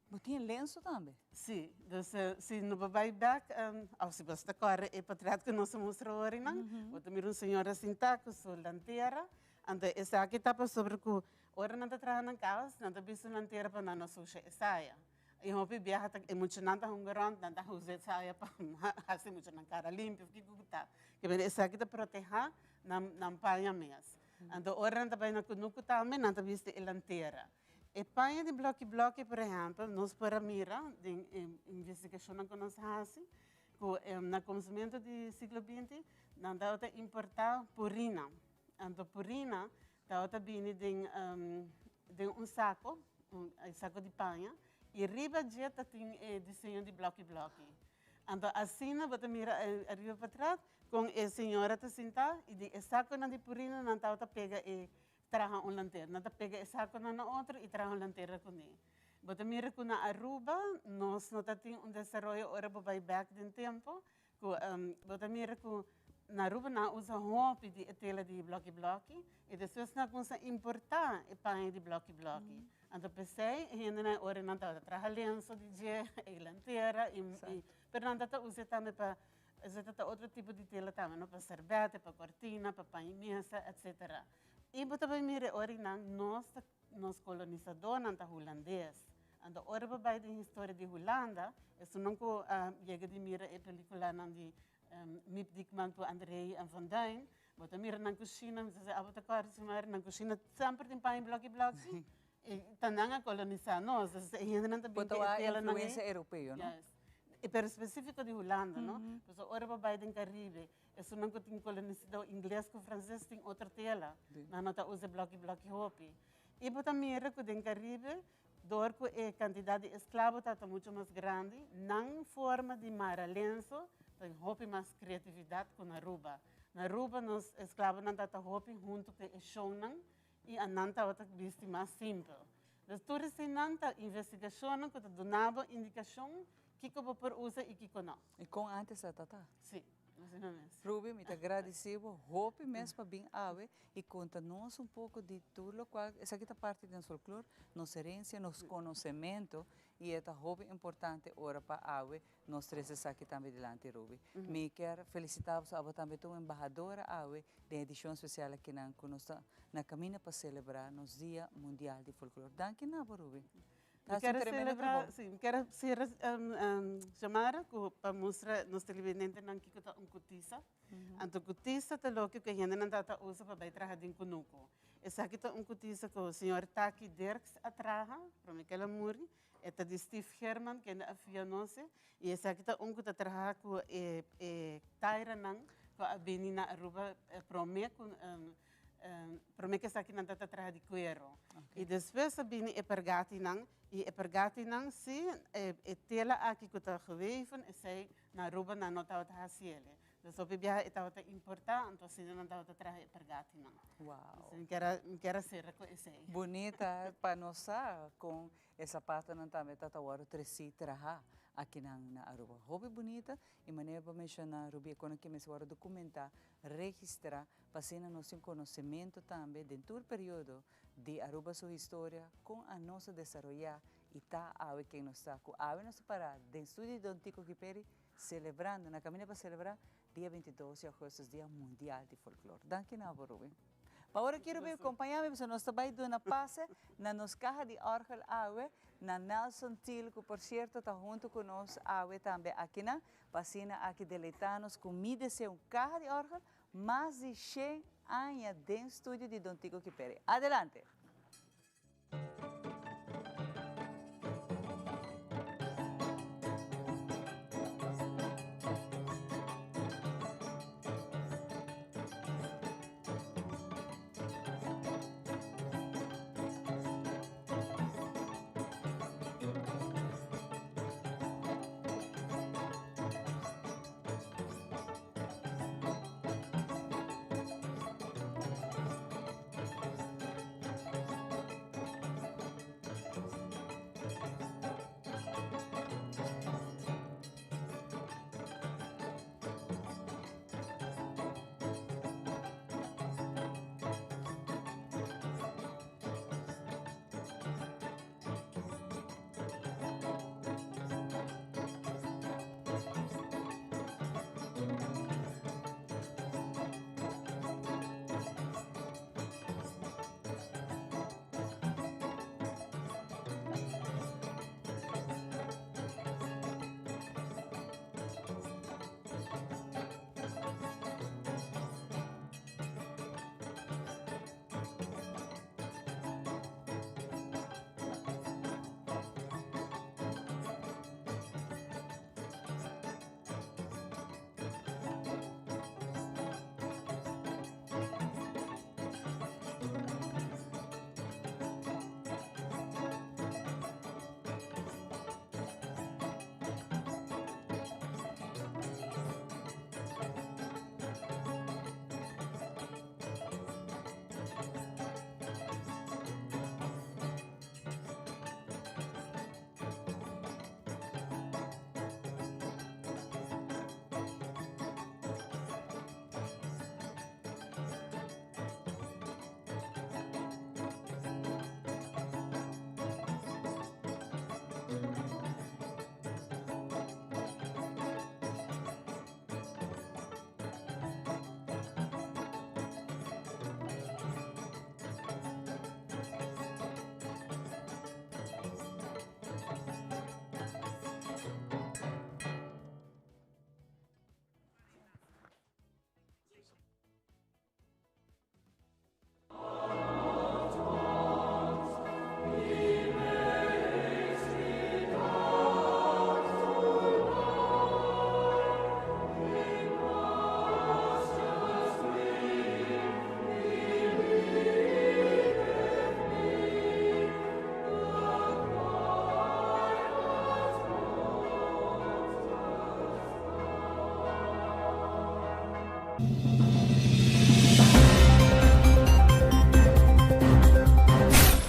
Bo tin e lenso tambe? Si, dus si no bo bai bek, of si bo sta kòrda e potret ku nos a mustra horinan, bo ta mira un señora sintá ku su lantera, anto esaki ta pasobra ku ora nan ta traha nan kas, nan ta bisti un lantera pa nan no susha e saya. I hopi biaha ta e muchanan ta hunga rònt, nan ta usa e saya pa hasi e muchanan kara limpi of kiko ku ta. Ke manera esaki ta protehá nan paña mes. Anto ora nan ta bai na kunuku tambe nan ta bisti e lantera. E paña di bloki bloki, por ehèmpel, nos por a mira den e investigashonnan ku nos hasi, ku na kuminsamentu di siglo binti nan tabata importá purina. Anto purina tabata bini den den un sako, un sako di paña, i riba dje ta tin e diseño di bloki bloki. Anto asina bo ta mira ariba patras kon e señora ta sintá i di e sakonan di purina nan tabata pega e Traha un lanterna. Nan ta pega e saconan na otro y traha un lanterna cune. Bo ta mira cu na Aruba nos no ta tin un desaroyo ora bo bay bek den tempo cu bo ta mira cu na Aruba nan a usa hopi di e tela di bloki bloki y despues nan a cuminsa importa e paña di bloki bloki. Anto pesey e hendenan e ora nan tabata traha lenso di dje e lantera y pero nan ta ta usa tambe pa Esei ta otro tipo di tela tambe, no? Pa serbete, pa kortina, pa paña mesa, etsetera. I bo ta bai mira e ora nan, nos ta, nos kolonisadónan ta hulandes. Anto ora bo bai den historia di Hulanda, esunnan ku a yega di mira e pelikulanan di Miep Diekman ku André en Van Duin, bo ta mira nan kushina, mi ta sey abo ta kòrda si mari, nan kushina semper tin paña bloki bloki. I ta nan a kolonisá nos, e hendenan ta bin ku e telanan ei. Influensia europeo, no? Yes. Pero spesífiko di Hulanda, no? Pasobra ora bo bai den Karibe, esunnan ku tin kolonisadó ingles ku franses tin otro tela. Nan no ta usa bloki bloki hopi. I bo ta mira ku den Karibe, dor ku e kantidat di esklabo tabata muchu mas grandi, nan forma di mara lenso ta hopi mas kreatividat ku na Aruba. Na Aruba nos esklabonan tabata hopi huntu ku e shonnan I a nan tabata bisti mas simpel. Dus tur eseinan ta investigashonnan ku ta duna bo indikashon kiko bo por usa i kiko no. I kon antes a ta ta? Si, asina mes. Ruby, mi ta gradisí bo hopi mes pa bin awe i konta nos un poko di tur lokual esaki ta parti di nos folklor, nos herensia, nos konosementu i e ta hopi importante ora pa awe Nos trese esaki tambe dilanti Ruby. Mi kier felicita boso abo tambe ta un embahadora awe den edicion especial akinan cu nos ta na caminda pa celebra nos Dia Mundial di Folklor. Danki na bo Ruby. Ta Mi haci un kier tremendo celebra, trabou. si, mi kier cera Xiomara cu pa mustra nos televidentenan kico ta un cutisa. Anto cutisa ta loke cu e hendenan tabata usa pa bay traha den cunucu. Esaki ta un cutisa cu señor Taki Dirks a traha prome cu el a muri. E ta di Steve Herman kende a fia nos e i esaki ta un ku ta traha ku e e tairanan ku a bini na Aruba prome ku prome ku esakinan ta ta traha di kuero. I despues a bini e pergatinan i e pergatinan si e e tela aki ku ta geweven esei na Aruba nan no tabata hasi ele. Dus hopi biaha e tabata importá, anto asina nan tabata traha e pergatinan. Wow. Mi kier a mi kier a sera ku esei. Bunita pa nos sa kon e sapatonan tambe ta ta wòrdu tresí traha akinan na Aruba. Hopi bunita i manera bo menshoná Ruby e kono ki mester wòrdu dokumentá, registrá pa asina nos tin konosementu tambe den tur periodo di Aruba su historia kon a nos a desaroyá i ta awe ken nos ta. Ku awe nos ta pará den studio di Don Tico Giperi Celebrando, na caminda pa celebra dia 22 di augustus, Dia Mundial di Folklor. Danki na bo, Ruby. Pa ora kier bo acompaña mi, pasobra nos ta bay duna pase na nos caha di orgel awe, na Nelson Thiel, cu por cierto ta hunto cu nos awe tambe akinan, pa asina aki deleita nos cu mi deseo un caha di orgel mas di shen aña den studio di Don Tico Kiperi. Adelante!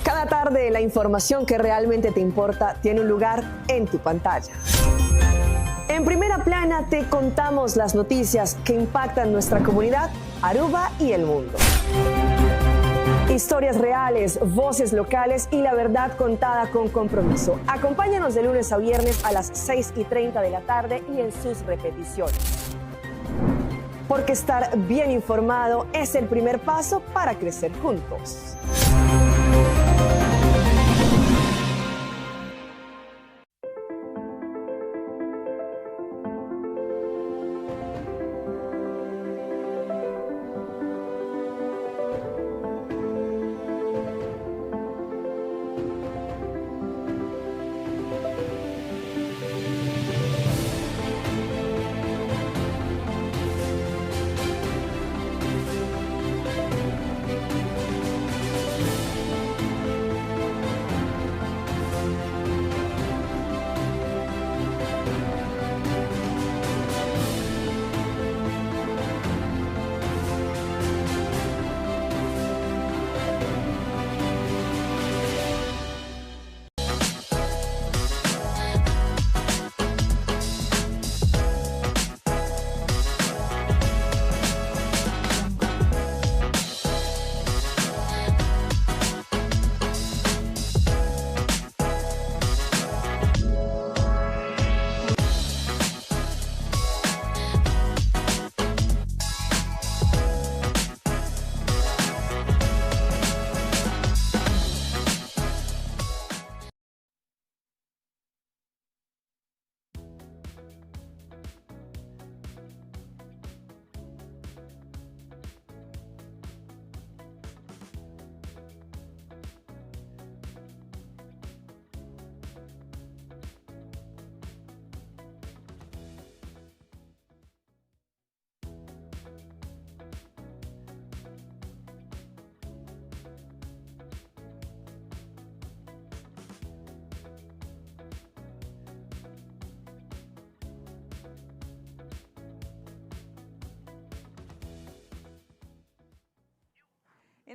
Cada tarde la información que realmente te importa tiene un lugar en tu pantalla. En primera plana te contamos las noticias que impactan nuestra comunidad, Aruba y el mundo. Historias reales, voces locales y la verdad contada con compromiso. Acompáñanos de lunes a viernes a las 6 y 30 de la tarde y en sus repeticiones. Porque estar bien informado es el primer paso para crecer juntos.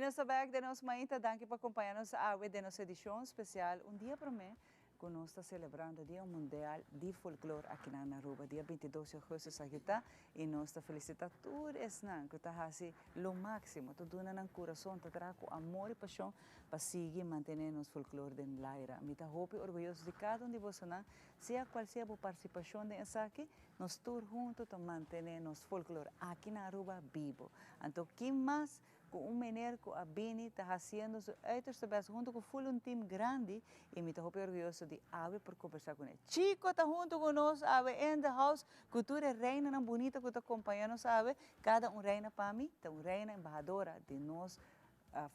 nos ta bek den nos mainta. Danki pa acompaña nos awe den nos edicion especial un dia prome cu nos ta celebrando Dia Mundial di Folklore aki na Aruba. Dia 22 di augustus aki ta y nos ta felicita tur esnan cu ta haci lo maximo, ta duna nan curason, ta traha cu amor y pasion pa sigui mantene nos folklore den laira. Mi ta hopi orguyoso di cada un di bosonan, sea cual sea bo participacion den esaki, nos tur hunto ta mantene nos folklore aki na Aruba bibo. Anto, ken mas cu un meneer cu a bini ta haciendo su uiterste best hunto cu full un team grandi y mi ta hopi orguyoso di awe por combersa cu ne. Chico ta hunto cu nos awe in the house, cu tur e reinanan bunita cu ta acompaña nos awe, cada un reina pa mi, ta un reina embahadora di nos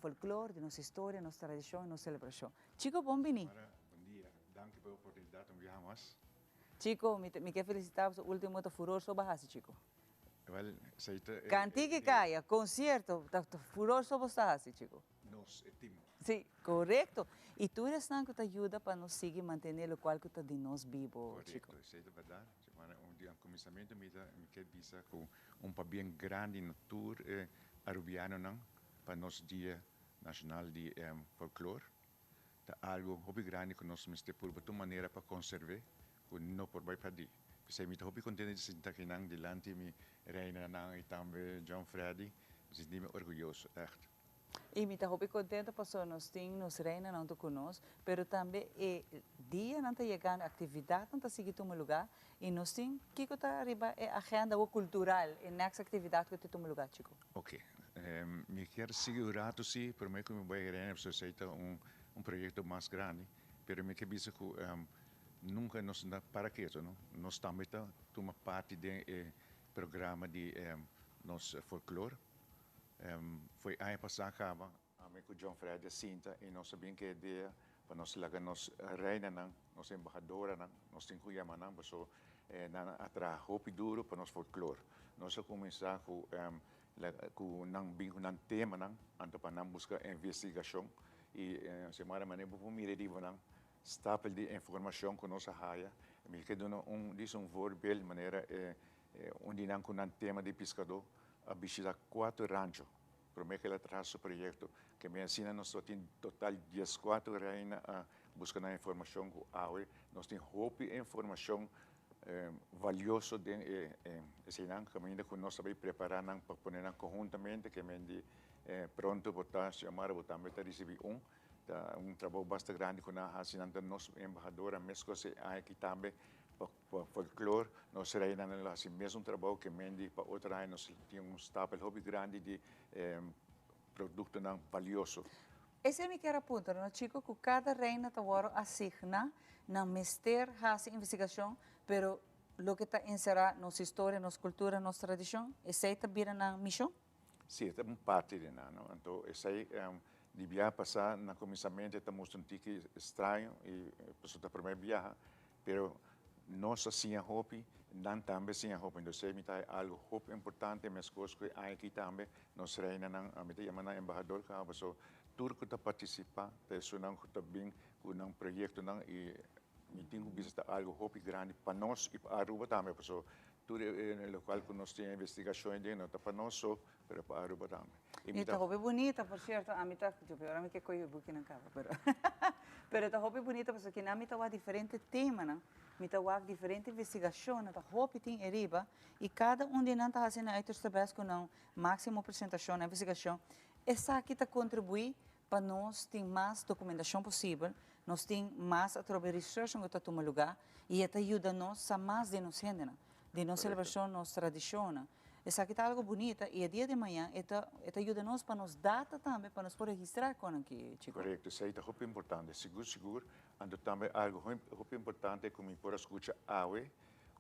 folklore, di nos historia, nos tradicion, nos celebracion. Chico, bon bini. Bon dia, danki pa e oportunidad un biaha mas. Chico, mi kier felicita bo, ultimo ta furor so bo a haci, Chico. Wel, esey ta. Cantica Caya, concierto, ta furor so bo ta haci, Chico. Nos, e team. Si, corecto. Y tur esnan cu ta yuda pa nos sigui mantene locual cu ta di nos bibo, Chico. Corecto, esey ta berdad. Un dia cuminsamento mi kier bisa cu un pabien grandi na tur e Arubianonan pa nos Dia Nacional di Folklore. Ta algo hopi grandi cu nos mester purba tur manera pa conserve, cu no por bay perdi. Pesey mi ta hopi contento di sinta akinan dilanti mi reinanan y tambe John Freddy. Mi sinti mi orguyoso, echt. Y mi ta hopi contento paso nos tin nos reinanan hunto cu nos, pero tambe e dianan ta yegando, actividadnan ta sigui tuma lugar y nos tin kico ta riba e agenda o cultural, e next actividad cu ta tuma lugar, Chico? Ok. Mi kier sigui un rato si, prome cu mi bay reina, pasobra esey ta un proyecto mas grandi, pero mi kier bisa cu nunca nos no ta para keto, no? Nos tambe ta tuma parti den e programa di nos folklore. Foi aña pasa caba, ami cu John Freddy a sinta y nos a bin cu e idea pa nos laga nos reinanan, nos embahadoranan, nos tin cu yama nan pasobra nan a traha hopi duro pa nos folklore. Nos a cuminsa cu nan bin cu nan temanan, anto pa nan busca investigacion y semana manera bo por mira riba nan stapel di informacion cu nos a haya. Mi ke duna un disa un voorbeeld manera un di nan cu nan tema di piscador a bishita cuatro rancho prome cu el a traha su proyecto, ke mi asina nos lo tin total 14 reina a busca nan informacion cu awe nos tin hopi informacion valioso den e eseinan caminda cu nos ta bay prepara nan pa pone nan conhuntamente ke men di pronto bo ta Xiomara bo tambe ta ricibi un. Ta un trabou basta grandi cu nan a haci, nan ta nos embahadora mescos e aña aki tambe pa folklor, nos reinanan lo haci mesun trabou ke mendi pa otro aña nos tin un stapel hopi grandi di productonan valioso. Esey mi kier a puntra no Chico cu cada reina ta worde asigna nan mester haci investigacion pero loke ta encera nos historia, nos cultura, nos tradicion esey ta bira nan mision? Si, e ta un parti di nan, no? Anto esei di biaha pasá na kuminsamentu e ta mustra un tiki straño i pasobra ta promé biaha, pero nos a siña hopi, nan tambe a siña hopi. Entonces esei mi ta haña algu hopi importante, meskos ku e aña aki tambe nos reinanan, ami ta yama nan embahador kaba, pasobra tur ku ta partisipá ta esunnan ku ta bin ku nan proyektonan i mi tin ku bisa ta algu hopi grandi pa nos i pa Aruba tambe, pasobra tur e locual cu nos tin investigacion y den no ta pa nos so, pero pa Aruba tambe. Y mi ta hopi bunita, por cierto, ami ta, yo peor ami ke coge bukinan caba, pero pero ta hopi bunita pasobra kinan mi ta wak diferente temanan, mi ta wak diferente investigacionnan, ta hopi tin eriba y cada un di nan ta haci nan uiterste best cu nan maximo presentacion, nan investigacion. Esaki ta contribui pa nos tin mas documentacion posibel, nos tin mas atrobe researchnan cu ta tuma lugar y e ta yuda nos sa mas di nos hendenan, di nos celebracion, nos tradicionnan. Esaki ta algo bunita y e dia di mañan e ta e ta yuda nos pa nos data tambe pa nos por registra con aki, Chico. Corecto, esey ta hopi importante, sigur sigur. Anto tambe algo hopi importante cu mi por a scucha awe,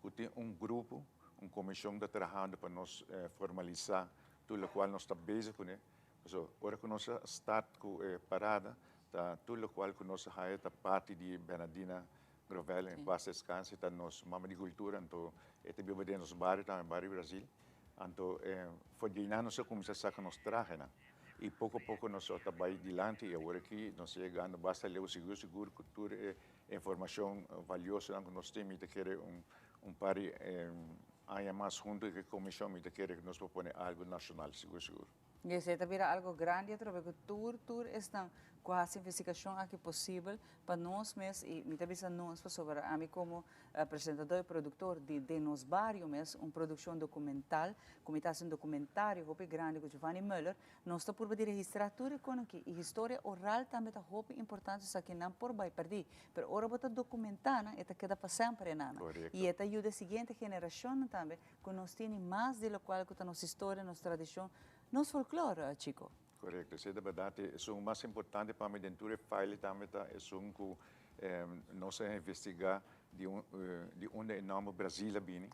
cu tin un grupo, un comision ta trahando pa nos formalisa tur locual nos ta bezig cune. Pasobra ora ku nos a start ku e parada, ta tur lokual ku nos a haya ta parti di Bernardina Grovel, en paz descanse, ta nos mama di kultura, anto e ta biba den nos bario tambe, bario Brasil. Anto for di einan nos a kuminsá saka nos trahenan i poko poko nos a ta bai dilanti i awor aki nos ta yegando basta leu sigur sigur ku tur e informashon valiosonan ku nos tin. Mi ta kere un par di aña mas huntu ku e komishon mi ta kere ku nos por pone algu nashonal sigur sigur. I esei ta bira algo grandi atrobe ku tur tur esnan ku hasi investigashon aki posibel pa nos mes i mi ta bisa nos pasobra ami komo presentador i produktor di Den Nos Bario mes un produkshon dokumental ku mi ta hasi un dokumentario hopi grandi ku Giovanni Muller nos ta purba di registrá tur e kon aki i historia oral tambe ta hopi importante esaki nan por bai pèrdí pero ora bo ta dokumentá nan e ta keda pa semper e nan i e ta yuda e siguiente generashonnan tambe Cu nos tini mas di locual cu ta nos historia, nos tradicion, nos folklor, Chico. Corecto, esey ta berdad. Esun mas importante pa mi den tur e file tambe ta esun cu nos a investiga di di unda e nomber Brasil a bini.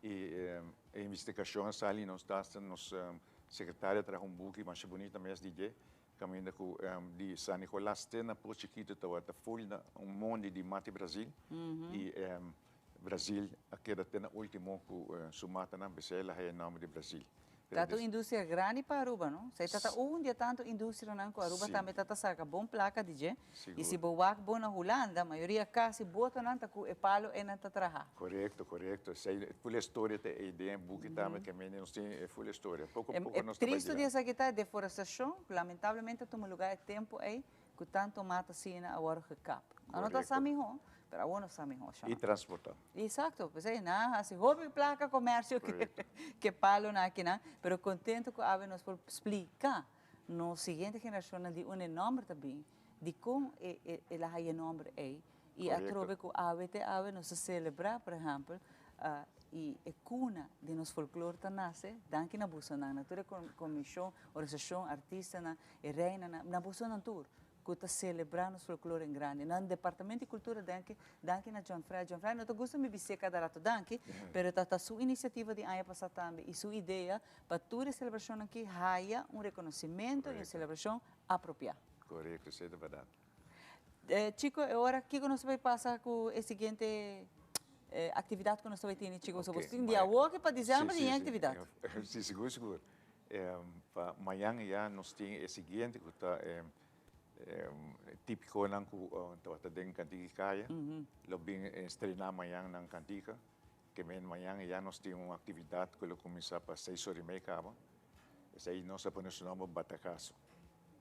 Y e investigacion a sali nos ta hasta nos secretaria a traha un buki masha bunita mes di dje caminda cu di San Nicolas te na Pos Chikito tawata full na un mondi di mati Brasil y Brasil a keda te na ultimo cu su matanan, p'esey el a haya e nomber di Brasil. Ta un industria grandi pa Aruba, no? Esey ta ta un di e tanto industrianan cu Aruba tambe ta ta saca bon placa di dje. Y si bo wak bo na Hulanda, mayoria casi botonan ta cu e palo eynan ta traha. Corecto, corecto. Esey, full e storia ta ey den e buki tambe, ke mende nos tin e full e storia. Poco a poco nos ta E bai tristo di dilanti. esaki ta e deforestacion, cu lamentablemente a tuma lugar e tempo ey, Cu tanto mata asina a worde gekap. Nan no ta sa miho, pero awor nos sa miho, Y transporta. Exacto, p'esey nan a haci hopi placa comercio ke palonan akinan, pero contento cu awe nos por splica nos siguiente generacionnan di unda e nomber ta bin, dicon el a haya e nomber ey, y atrobe cu awe te awe nos ta celebra, por ehempel, Y e cuna di nos folklor ta nace danki na bosonan, na tur e comision, organisacion, artistanan, e reinanan, na bosonan tur cu ta celebra nos folklor en grandi. Na Departamento di Cultura danki, danki na John Fred. John Fred no ta gusta mi bis'é cada rato danki, pero ta ta su iniciativa di aña pasa tambe y su idea pa tur e celebracionnan aki haya un reconocimento y un celebracion apropia. Corecto, esey ta berdad. Chico, e ora kico nos ta bay pasa cu e siguiente actividad cu nos ta bay tene, Chico? So bos tin di awoki pa december tin e actividad. Si, sigur, sigur. Pa mañan ya nos tin e siguiente cu ta tipiconan cu tabata den Cantica y Caya. Lo bin estrena mañan nan Cantica. Ke men mañan ya nos tin un actividad cu lo cuminsa pa seis ora y mei caba. Esey nos a pone su nomber Batacazo.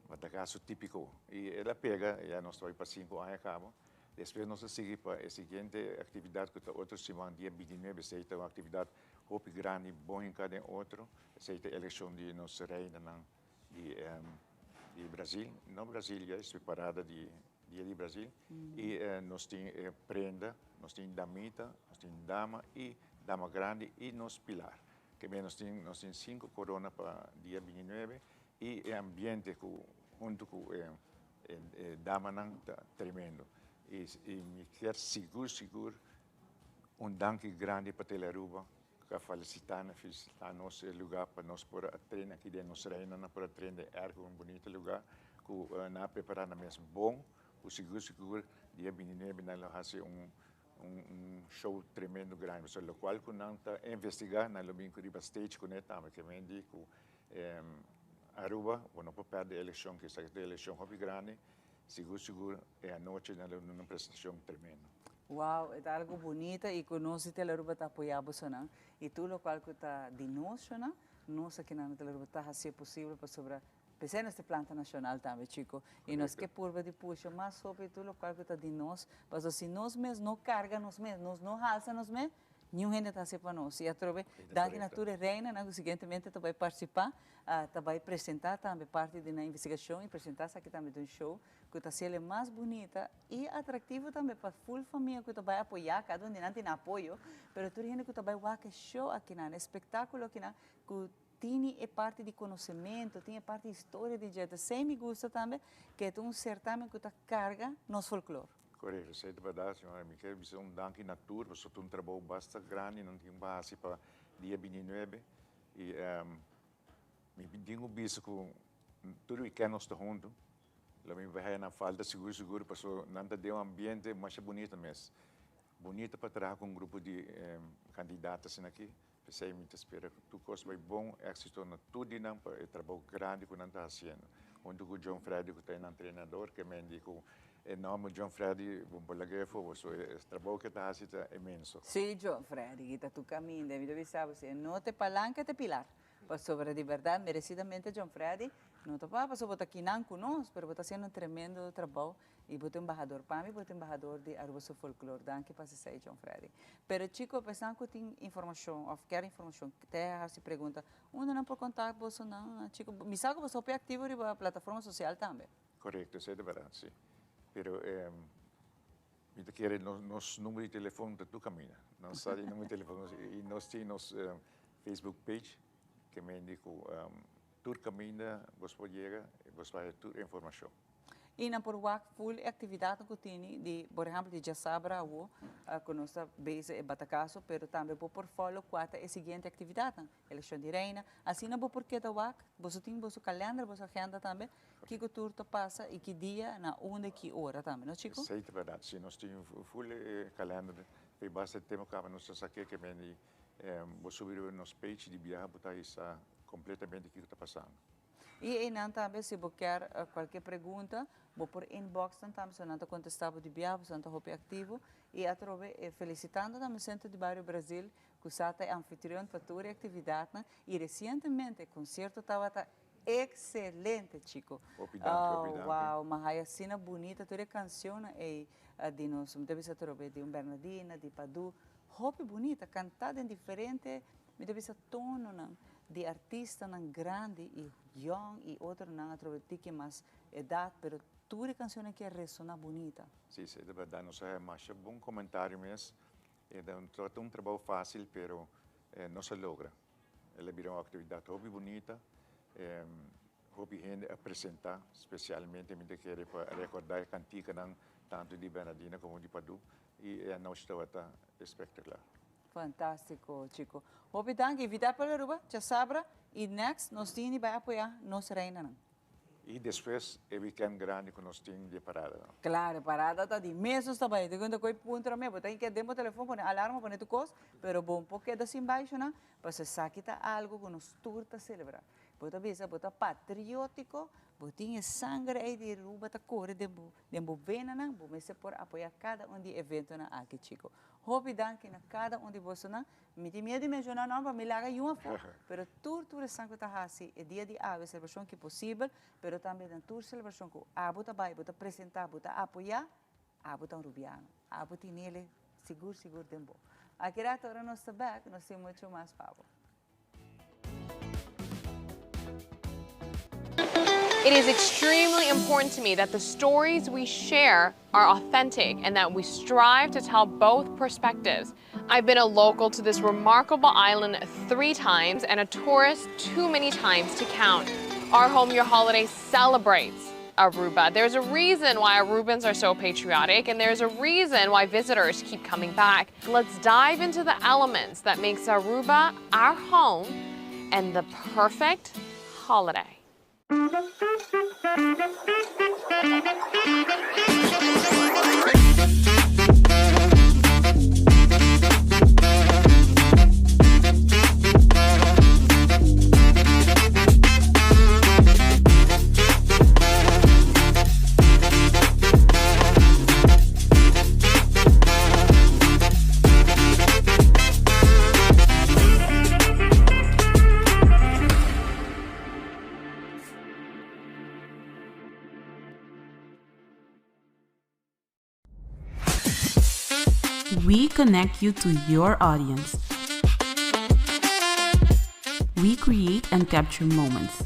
Batacazo tipico. Y el a pega, ya nos ta bay pa cinco aña caba. Despues nos a sigui pa e siguiente actividad cu ta otro siman dia bintinuebe. Esey ta un actividad hopi grandi, bon hinca den otro. Esey ta eleccion di nos reinanan di di Brasil. No Brasil ya, es parada di dia di Brasil. Y nos tin e prenda, nos tin damita, nos tin dama y dama grandi y nos pilar. Ke bien nos tin nos tin sinku korona pa dia bintinuebe i e ambiente ku huntu ku e e damanan ta tremendo. I i mi kier sigur sigur un danki grandi pa Telearuba ku a falisitá na felisitá nos e lugá pa nos por a trena aki den nos reinonan por a trena den ergo un bunito lugá ku nan a prepará nan mes bon ku sigur sigur dia bintinuebe nan lo hasi un Un show tremendo grandi pasobra locual cu nan ta investiga nan lo bin cu riba stage cune tambe ke men di cu Aruba bo no por perde eleccion ke esaki ta eleccion hopi grandi sigur sigur e anochi nan lo duna un presentacion tremendo. Wow e ta algo bunita y cu nos di Telearuba ta apoya bosonan y tur locual cu ta di nos shonan nos akinan na Telearuba ta haci'e posibel pasobra P'esei nos ta planta nashonal tambe, chiko. I nos ke purba di pusha mas hopi tur lokual ku ta di nos, pasobra si nos mes no karga nos mes, nos no halsa nos mes, niun hende ta hasi pa nos. I atrobe, danki na tur e reinanan ku siguientemente ta bai partisipá, ta bai presentá tambe parti di nan investigashon i presentá esaki tambe den un show ku ta hasiel e mas bunita i atraktivo tambe pa ful famia ku ta bai apoyá, kada un di nan tin nan apoyo, pero tur hende ku ta bai wak e show akinan, e spektakulo akinan ku Tini e parti di konosementu, tin e parti di historia di dje. Ta esei mi gusta tambe, ke ta un sertamen ku ta karga nos folklor. Korekto, esei ta bèrdat, señora. Mi kier bisa un danki na tur, pasobra ta un trabou basta grandi nan tin pa hasi pa dia bintinuebe. I mi tin ku bisa ku tur wikènt nos ta huntu. Lo mi bai haya nan falta sigur sigur, pasobra nan ta den un ambiente masha bunita mes. Bunita pa traha ku un grupo di kandidato asina aki. P'esei mi ta spera ku tur kos bai bon, éksito na tur di nan pa e trabou grandi ku nan ta hasiendo. Huntu ku John Freddy ku ta e nan trenador, ke men di ku e nòmber John Freddy bo por lag'é afó bo, so e trabou ku e ta hasi ta inmenso. Sí, John Freddy ta tur kaminda. Mi ta bisa bo si e no ta e palanka e ta e pilar. Pasobra di berdad merecidamente John Freddy no ta pa pasobra bo ta kinan cu nos pero bo ta haciendo un tremendo trabou y bo ta embahador pa mi bo ta embahador di Aruba su folklor danki pa esey John Freddy. Pero chico esnan cu tin informacion of kier informacion te haci pregunta unda nan por contact boso nan chico mi sa cu boso hopi activo riba plataforma social tambe. Correcto esey ta berdad si pero Mi ta kere nos number di telefon ta tur caminda. Nan sa di number di telefon y nos tin nos Facebook page ke mende cu tur caminda bos por yega y bos por haya tur informacion. Y nan por wak full e actividadnan cu tini di por ehempel di djasabra awo cu nos ta bezig e batacaso pero tambe bo por follow cua ta e siguiente actividadnan. Eleccion di Reina. Asina bo por keda wak, boso tin boso kalender, boso agenda tambe, kiko tur ta pasa y ki dia, na unda y ki ora tambe, no Chico? Esey ta berdad, si nos tin full e kalender, p'e basta e tempo kaba nos ta sa ke ke mende bo subi riba nos page di biaha bo ta hisa completamente kiko ta pasando. Y eynan tambe si bo kier cualkier pregunta, bo por inbox nan tambe, so nan ta contesta bo di biaha, pasobra nan ta hopi activo. Y atrobe felicitando tambe Centro di Bario Brazil Cu sa ta e anfitrion pa tur e actividadnan y recientemente e concierto tabata excelente chico. Hopi danki, hopi danki. Wow, ma haya asina bunita tur e cancionnan ey di nos, mi ta bisa atrobe di un Bernadina, di Padu, hopi bunita, canta den diferente, mi ta bisa tononan di artistanan grandi y young y otronan atrobe tiki mas edad, pero tur e cancionnan aki a resona bunita. Si, si, de berdad nos a haya masha bon comentario mes. E no ta un trabou fácil, pero nos a logra. El a bira un actividad hopi bunita, hopi hende a presenta, specialmente mi ta kere pa recorda e canticanan tanto di Bernardina como di Padu, y e anochi tabata espectacular. Fantástico, chico. Hopi danki. Invita pueblo Aruba, djasabra y next nos tin di bay apoya nos reinanan. Y despues e weekend grandi cu nos tin di e parada no. Claro, e parada ta di mes nos ta bay. Te cuenta cu e puntra me, bo ta keda den bo telefon, pone alarma, pone tur cos, pero bo no por keda sin baisho nan, pasobra esaki ta algo cu nos tur ta celebra. Bo ta bisa bo ta patriotico, bo tin e sangre ey di Aruba ta core den bo, den bo venanan, bo mester por apoya cada un di e eventonan aki chico. Hopi danki na cada un di bosonan. Mi tin miedu di menshoná nòmber pa mi laga yun afó, pero tur tur esnan ku ta hasi e dia di awe selebrashon ki posibel, pero tambe den tur selebrashon ku abo ta bai, bo ta presentá, bo ta apoyá, abo ta un rubiano, abo tin nele sigur sigur den bo. Aki rato ora nos ta bèk, nos tin muchu mas pa bo. It is extremely important to me that the stories we share are authentic and that we strive to tell both perspectives. I've been a local to this remarkable island three times and a tourist too many times to count. Our Home Your Holiday celebrates Aruba. There's a reason why Arubans are so patriotic and there's a reason why visitors keep coming back. Let's dive into the elements that makes Aruba our home and the perfect holiday. We connect you to your audience. We create and capture moments.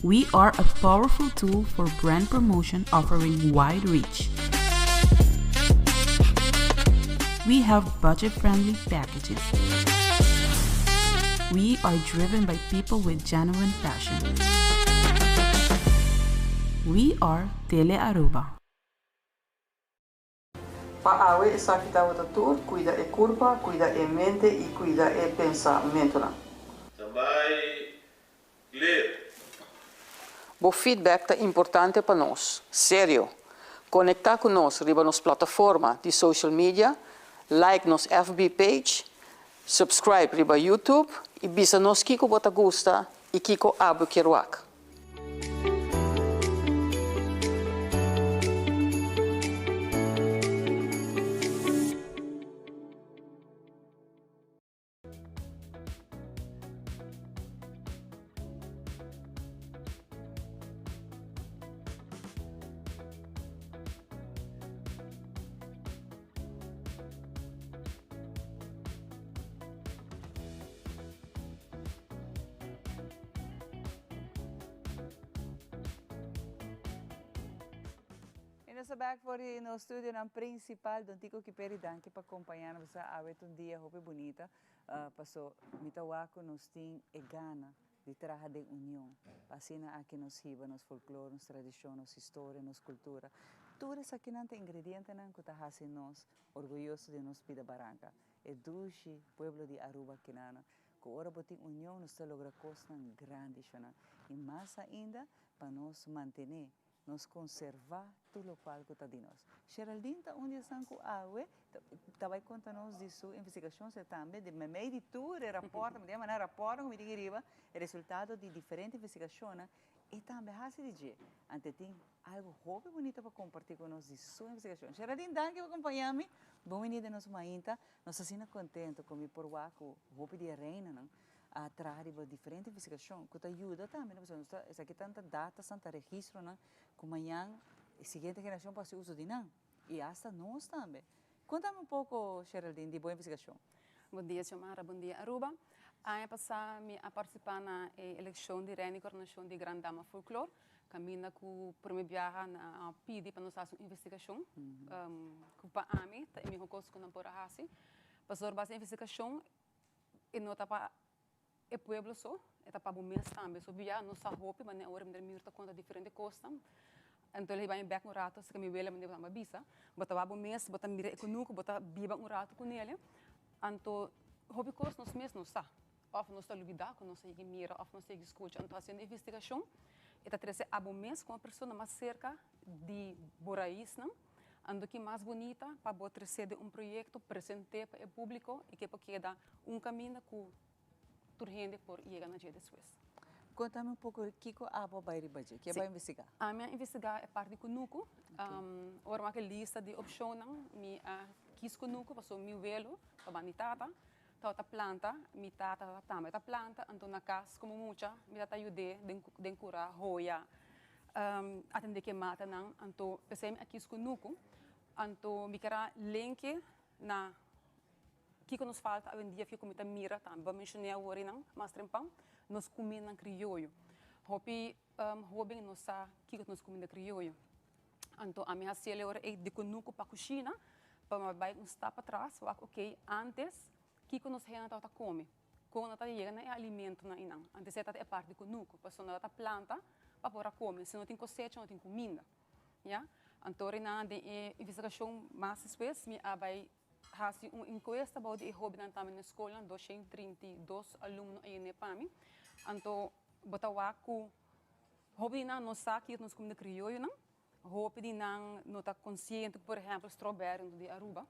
We are a powerful tool for brand promotion offering wide reach. We have budget-friendly packages. We are driven by people with genuine passion. We are Tele Aruba. Pa awe esaki tabata tur, cuida e curpa, cuida e mente y cuida e pensamentonan. Standby, clear. Bo feedback ta importante pa nos. Serio! Conecta cu nos riba nos plataforma di social media, like nos FB page, subscribe riba YouTube y bisa nos kico bo ta gusta y kico abo kier wak. Nos ta bek for di nos studionan principal, Don Tico Kiperi, danki pa compaña nos awe ta un dia hopi bunita, paso mi ta wak cu nos tin e gana di traha den union, pa asina aki nos hiba nos folklor, nos tradicion, nos historia, nos cultura. Tur esakinan ta ingredientenan cu ta haci nos orguyoso di nos pida baranca, e dushi pueblo di Aruba kinana, cu ora bo tin union nos ta logra cosnan grandi shonan, y mas ainda pa nos mantene Nos konservá tur lokual ku ta di nos. Geraldine ta un di esnan ku awe ta bai konta nos di su investigashon, sino tambe di meimei di tur e rapòrtnan, mi ta yama nan rapòrtnan ku mi tin riba, e resultado di diferente investigashonnan, e tambe hasi di dje. Ante tin algu hopi bunita pa kompartí ku nos di su investigashon. Geraldine, danki pa kompañá mi. Bon bini den nos mainta. Nos ta asina kontento ku mi por wak ku hopi di e reinanan a traha riba diferente investigashon ku ta yuda tambe na pasobra nos ta esaki tanta datasnan ta registronan ku mañan e siguiente generashon por hasi uso di nan i asta nos tambe. Kontami un poko Sheraldine di bo investigashon. Bon dia Xiomara, bon dia Aruba. Aña pasá mi a partisipá na e elekshon di Reina i Koronashon di Gran Dama Folklor, kaminda ku promé biaha nan a pidi pa nos hasi un investigashon ku pa ami ta e mihó kos ku nan por a hasi. Pasobra base e investigashon E no ta pa e pueblo so, e ta pa bo mes tambe. So bia no sa hopi, mane awor mi ta mira ta konta diferente kosnan. Anto el a hiba mi bek un rato, esaki mi wela mane bo a bisa. Bo ta wak bo mes, bo ta mira e kunuku, bo ta biba un rato ku nele. Anto hopi kos nos mes no sa, òf nos ta lubidá ku nos a yega mira òf nos a yega skucha. Anto hasiendo investigashon e ta trese abo mes komo persona mas serka di bo raisnan. Anto ki mas bunita pa bo trese den un proyekto, present'é pa e públiko i ke por keda un kaminda ku tur hende por yega na dje despues. Kontami un poko kiko abo a bai riba dje, ke a bai investigá? Ami a investigá e parti kunuku. Ora mi a ke lista di opshonnan mi a kis kunuku pasobra mi welo tabata mi tata tabata planta, mi tata tambe ta planta, anto na kas komo mucha mi tata yud'é den kura hoya. Atendé ku e matanan, anto p'esei mi a kis kunuku, anto mi ker a lenke na kiko nos falta awendia kiko mi ta mira tambe bo a menshoné awor einan mas trempan, nos kumindanan krioyo. Hopi hóben no sa kiko ta nos kuminda krioyo. Anto ami hasi el e ora ei di kunuku pa kushina pa mi bai un stap atras wak okey ántes kiko nos hende tabata kome, kon nan ta yega na e alimentonan einan. Antes e tabata e parti di kunuku pasobra nan tabata planta pa por a kome, si no tin kosecha no tin kuminda, ya. Anto rinan den e investigashon mas despues mi a bai hasi un enkuesta bou di e hóbennan tambe na skolnan, 232 alumno a yene pa mi. Anto bo ta wak ku hopi di nan no sa kiko nos kuminda krioyonan, hopi di nan no ta konsiente ku por ehèmpel strawberry no ta di Aruba,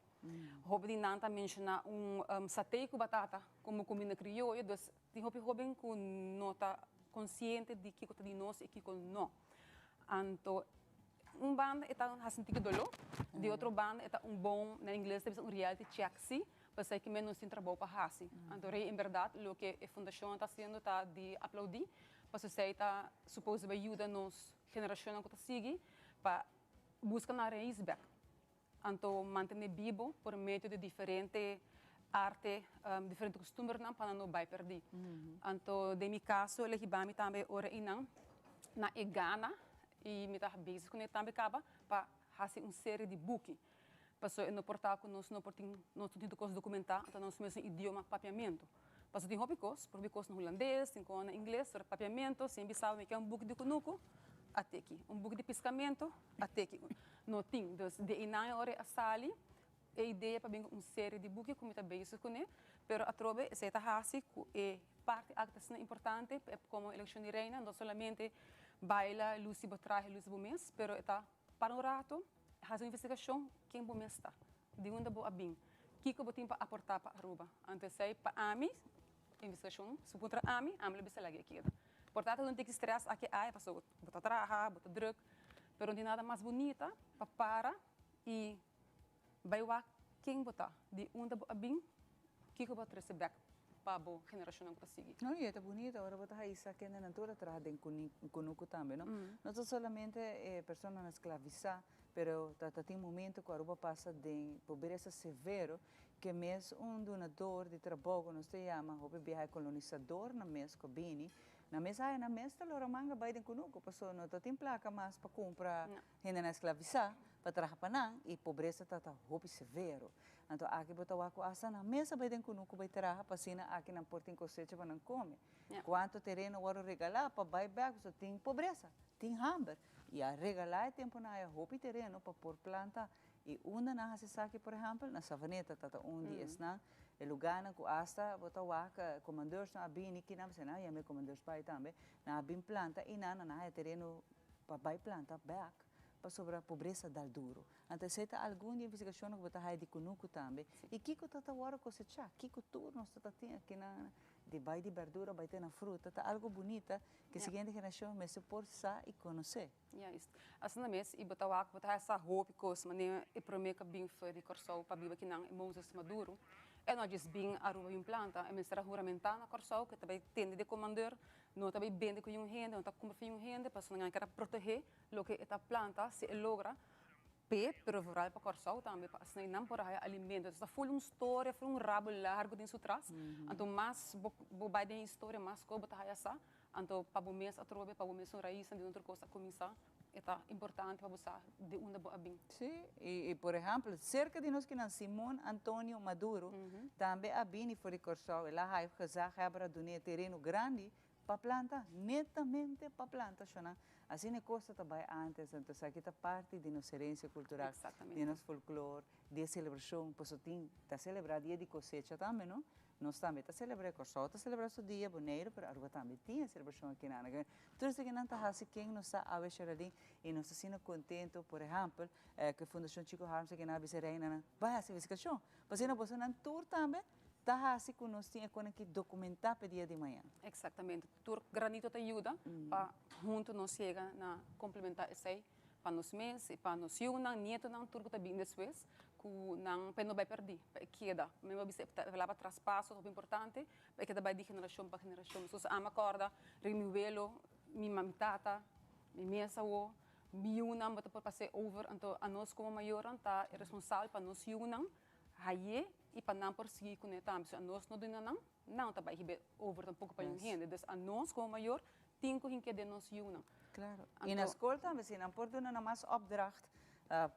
hopi di nan ta menshoná un saté ku batata komo kuminda krioyo, dus Tin hopi hoben ku no ta konsiente di kiko ta di nos i kiko no. Anto un banda e ta hasi un tiki doló, di otro banda e ta un bon, na ingles ta bisa un reality check si, pasobra kimen nos tin trabou pa hasi. Anto rei en bèrdat loke e fundashon ta hasiendo ta di aplaudí, pasobra esei ta supos di bai yuda nos generashonnan ku ta sigui pa buska nan rais bèk. Anto mantené bibo por medio di diferente arte, diferente kustumbernan pa nan no bai pèrdí. Anto den mi kaso el a hiba mi tambe ora einan na e gana i mi ta bezig kuné tambe kaba pa hasi un serie di buki. Pasobra e no por ta ku nos no por tin nos no tin tur kos dokumentá, anto nos mesun idioma papiamentu. Pasobra tin hopi kos, por hopi kos na hulandes, tin kos na ingles, pero papiamentu, si mi bisa bo mi ke un buki di kunuku, a teki. Un buki di piskamentu, a teki. No tin. Dus di einan e ora a sali e idea pa bin ku un serie di buki ku mi ta bezig kuné, pero atrobe esei ta hasi ku e parti aki ta asina importante pa e komo elekshon di reina, no solamente baila, lusi bo trahe, lusi bo mes, pero e ta para un rato hasi un investigashon ken bo mes ta, di unda bo a bin, kiko bo tin pa aportá pa Aruba. Anto esei pa ami, investigashon, si bo puntra ami, ami lo bisa lag'e keda. Por ta ta un tiki stress aki aya pasobra bo ta traha, bo ta druk, pero no tin nada mas bunita pa para i bai wak ken bo ta, di unda bo a bin, kiko bo a trese bek pa bo generashonnan ku ta sigui. No, i e ta bunita ora bo ta haisa kende nan tur a traha den kunuku tambe, no? No ta solamente e personanan sklavisá, pero ta ta tin momento ku Aruba pasa den pobresa severo ke mes un dunador di trabou ku nos ta yama hopi biaha e kolonisadornan mes ku a bini, nan mes haya nan mes ta lora manga bai den kunuku pasobra no ta tin plaka mas pa kumpra hendenan sklavisá. pa traha pa nan i pobresa ta hopi severo. Anto aki bo ta wak ku asta nan mes a bai den kunuku bai traha pa asina aki nan por tin kosecha pa nan kome. Kuantu tereno wòrdu regalá pa bai bèk pasobra tin pobresa, tin hamber. I a regalá e tempunan aya hopi tereno pa por planta. I unda nan hasi esaki por ehèmpel? Na Savaneta ta ta un di esnan e lugánan ku asta bo ta wak komandeursnan a bini kinan pasobra nan a yama e komandeursbaai tambe, nan a bin planta i nan nan a haya tereno pa bai planta bèk pasobra pobresa dal duro. Anto esei ta algun di investigashonnan ku bo ta haya di kunuku tambe. I kiko ta ta wòrdu kosechá? Kiko tur nos ta ta tin akinan di bai di bèrdura bai te na fruta? Ta algu bunita ku e siguiente generashon mester por sa i konosé. Juist. Asina mes, i bo ta wak, bo ta haya sa hopi kos, manera e promé ku a bin for di Kòrsou pa biba kinan, e Moses Maduro. E no a djis bin Aruba bin planta, e mester a huramentá na Kòrsou ku e ta bai tende di e komandeur, no ta bai bende ku yun hende, no ta kumpra for yun hende, pasobra nan a kere protehé loke e ta planta, si e logra p'e, pero vooral pa Kòrsou tambe, pa asina nan por a haya alimento. Entonces ta ful un storia, ful un rabo largu den su tras. Anto mas bo bo bai den e historia, mas kos bo ta haya sa. Anto pa bo mes atrobe, pa bo mesun raisnan di otro kos a kuminsá, e ta importante pa bo sa di unda bo a bin. Sí, i por ehèmpel, serka di nos kinan Simon Antonio Maduro tambe a bini for di Kòrsou, el a haya gezaghebber a dun'é tereno grandi pa planta, netamente pa planta shonnan. Asina e kos ta bai ántes, anto esaki ta parti di nos herensia kultural, di nos folklor, di e selebrashon, pasobra tin ta selebrá dia di kosecha tambe, no? Nos tambe ta selebrá, Kòrsou ta selebrá su dia, Boneiru, pero Aruba tambe tin e selebrashon aki nan. Tur esakinan ta hasi ken nos ta awe Sheraldine i nos ta asina kontentu, por ehèmpel, ku e Fundashon Chico Harms aki nan a bisa e reinanan, bai hasi investigashon, pasobra bosonan tur tambe ta hasi ku nos tin e konan ki dokumentá pa e dia di mañana. Eksaktamente. Tur granito ta yuda pa huntu nos yega na komplementá esei pa nos mes i pa nos yunan, nietonan, tur ku ta bin despues, ku nan pa e no bai pèrdí, pa e keda. Mi a bisa e palabra traspaso ta hopi importante, pa e keda bai di generashon pa generashon. Sus ama kòrda riba mi welo, mi mi tata, mi mes awo, mi yunan bo ta por pas'é over. Anto anos komo mayornan ta e responsabel pa nos yunan hay'é i pa nan por sigui kuné tambe. So anos no duna nan, nan ta bai hib'é over tampoko pa un hende. Dus anos komo mayor tin ku hink'é den nos yunan. Claro. I na skol tambe si nan por duna nan mas opdracht,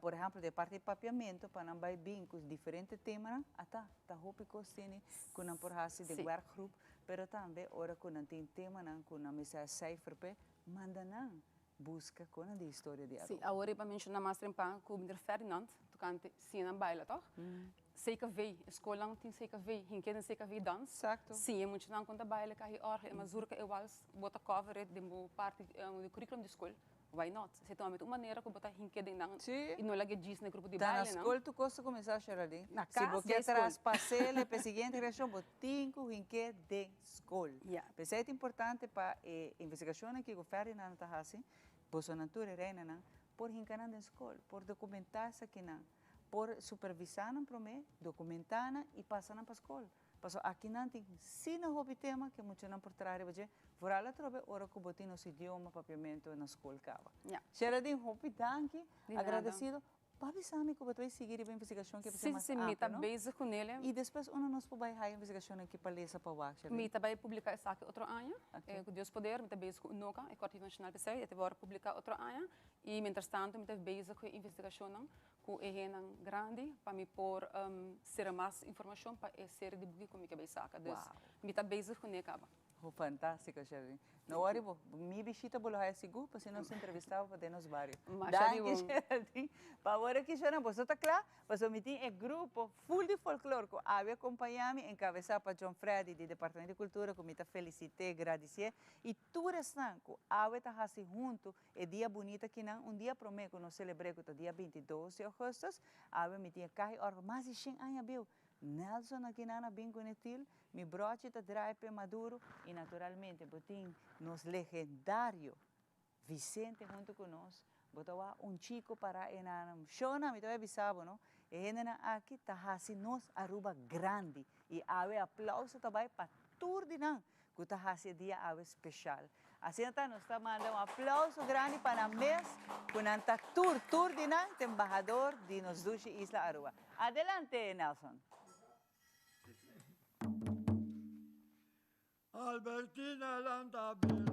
por ehempel den parti di papiamentu pa nan bai bin ku diferente temanan, ata ta hopi kos tene ku nan por hasi den werkgroep, pero tambe ora ku nan tin temanan ku nan mester a cijfer p'e, manda nan buska kon nan di historia di Aruba. Sí, awor e pa menshoná mas trempan ku Meneer Ferdinand tokante siña nan baila tòg? CKV, e skolnan tin CKV, hinke den CKV dans. Exacto. Siña muchanan kon ta baila kahi orgel, e mazurka, e wals, bo ta cover it den bo parti di curriculum di skol. Why not? Esei ta un manera ku bo ta hinke den nan i no laga djis na e grupo di Ta na bailenan. skol tur kos ta kuminsá, Geraldine. Na Si bo kas ke den skol. traspas'el pa e siguiente generashon, bo tin ku hink'é den skol. Ja. P'esei ta importante pa e investigashonnan ki ku Ferdinand ta hasi, bosonan tur e reinanan, por hinka nan den skol, por dokumentá esakinan, por supervisá nan promé, dokumentá nan i pasa nan pa skol. Pasobra aki nan tin asina hopi tema ku muchanan por traha riba dje, vooral atrobe ora ku bo tin nos idioma papiamentu na skol kaba. Ja. Geraldine, hopi danki, Di nada. agradesido. Bo a bisa mi ku bo ta bai sigui riba investigashon ke Sí, mas sí, mi amplio, ta no? bezig ku nele. I despues unda nos por bai haya investigashonnan ki pa lesa pa wak, Geraldine? Mi ta bai publiká esaki otro aña, Oké. ku Dios poder, mi ta bezig ku UNOCA, e Korte Nacional p'esei, e ta wòrdu publiká otro aña. I mientrastantu mi ta bezig ku e investigashonnan ku e hennan grandi pa mi por sera mas informashon pa e seri di buki ku mi ke bai saka. Dus mi ta bezig kuné kaba. Ho fantástiko, Sherlyn. No worry bo, mi bishita bo lo haya sigur pasobra nos entrevista bo pa den nos bario. Masha di Danki, bon. Sherlyn. Pa awor aki, Sherlyn, boso ta kla? Pasobra mi tin e grupo full di folklor ku awe akompañá mi, enkabesá pa John Freddy di Departamento di Kultura ku mi ta felisit'é, gradisié, i tur esnan ku awe ta hasi huntu E dia bunita akinan, un dia promé ku nos selebr'é ku ta dia 22 di ougùstùs, awe mi tin e kahi òrgel mas di shen aña bieu. Nelson akinan a bin ku ne til, mi bròchi ta drai p'e maduro i naturalmente bo tin nos legendario Vicente huntu ku nos. Bo ta wak un chiko pará enan. Shona, mi ta bai bisa bo no, e hendenan aki ta hasi nos Aruba grandi i awe aplauso ta bai pa tur di nan ku ta hasi e dia awe speshal. Asina ta nos ta manda un aplauso grandi pa nan mes ku nan ta tur tur di nan ta embahador di nos dushi isla Aruba. Adelante Nelson. Albertina lanta bira.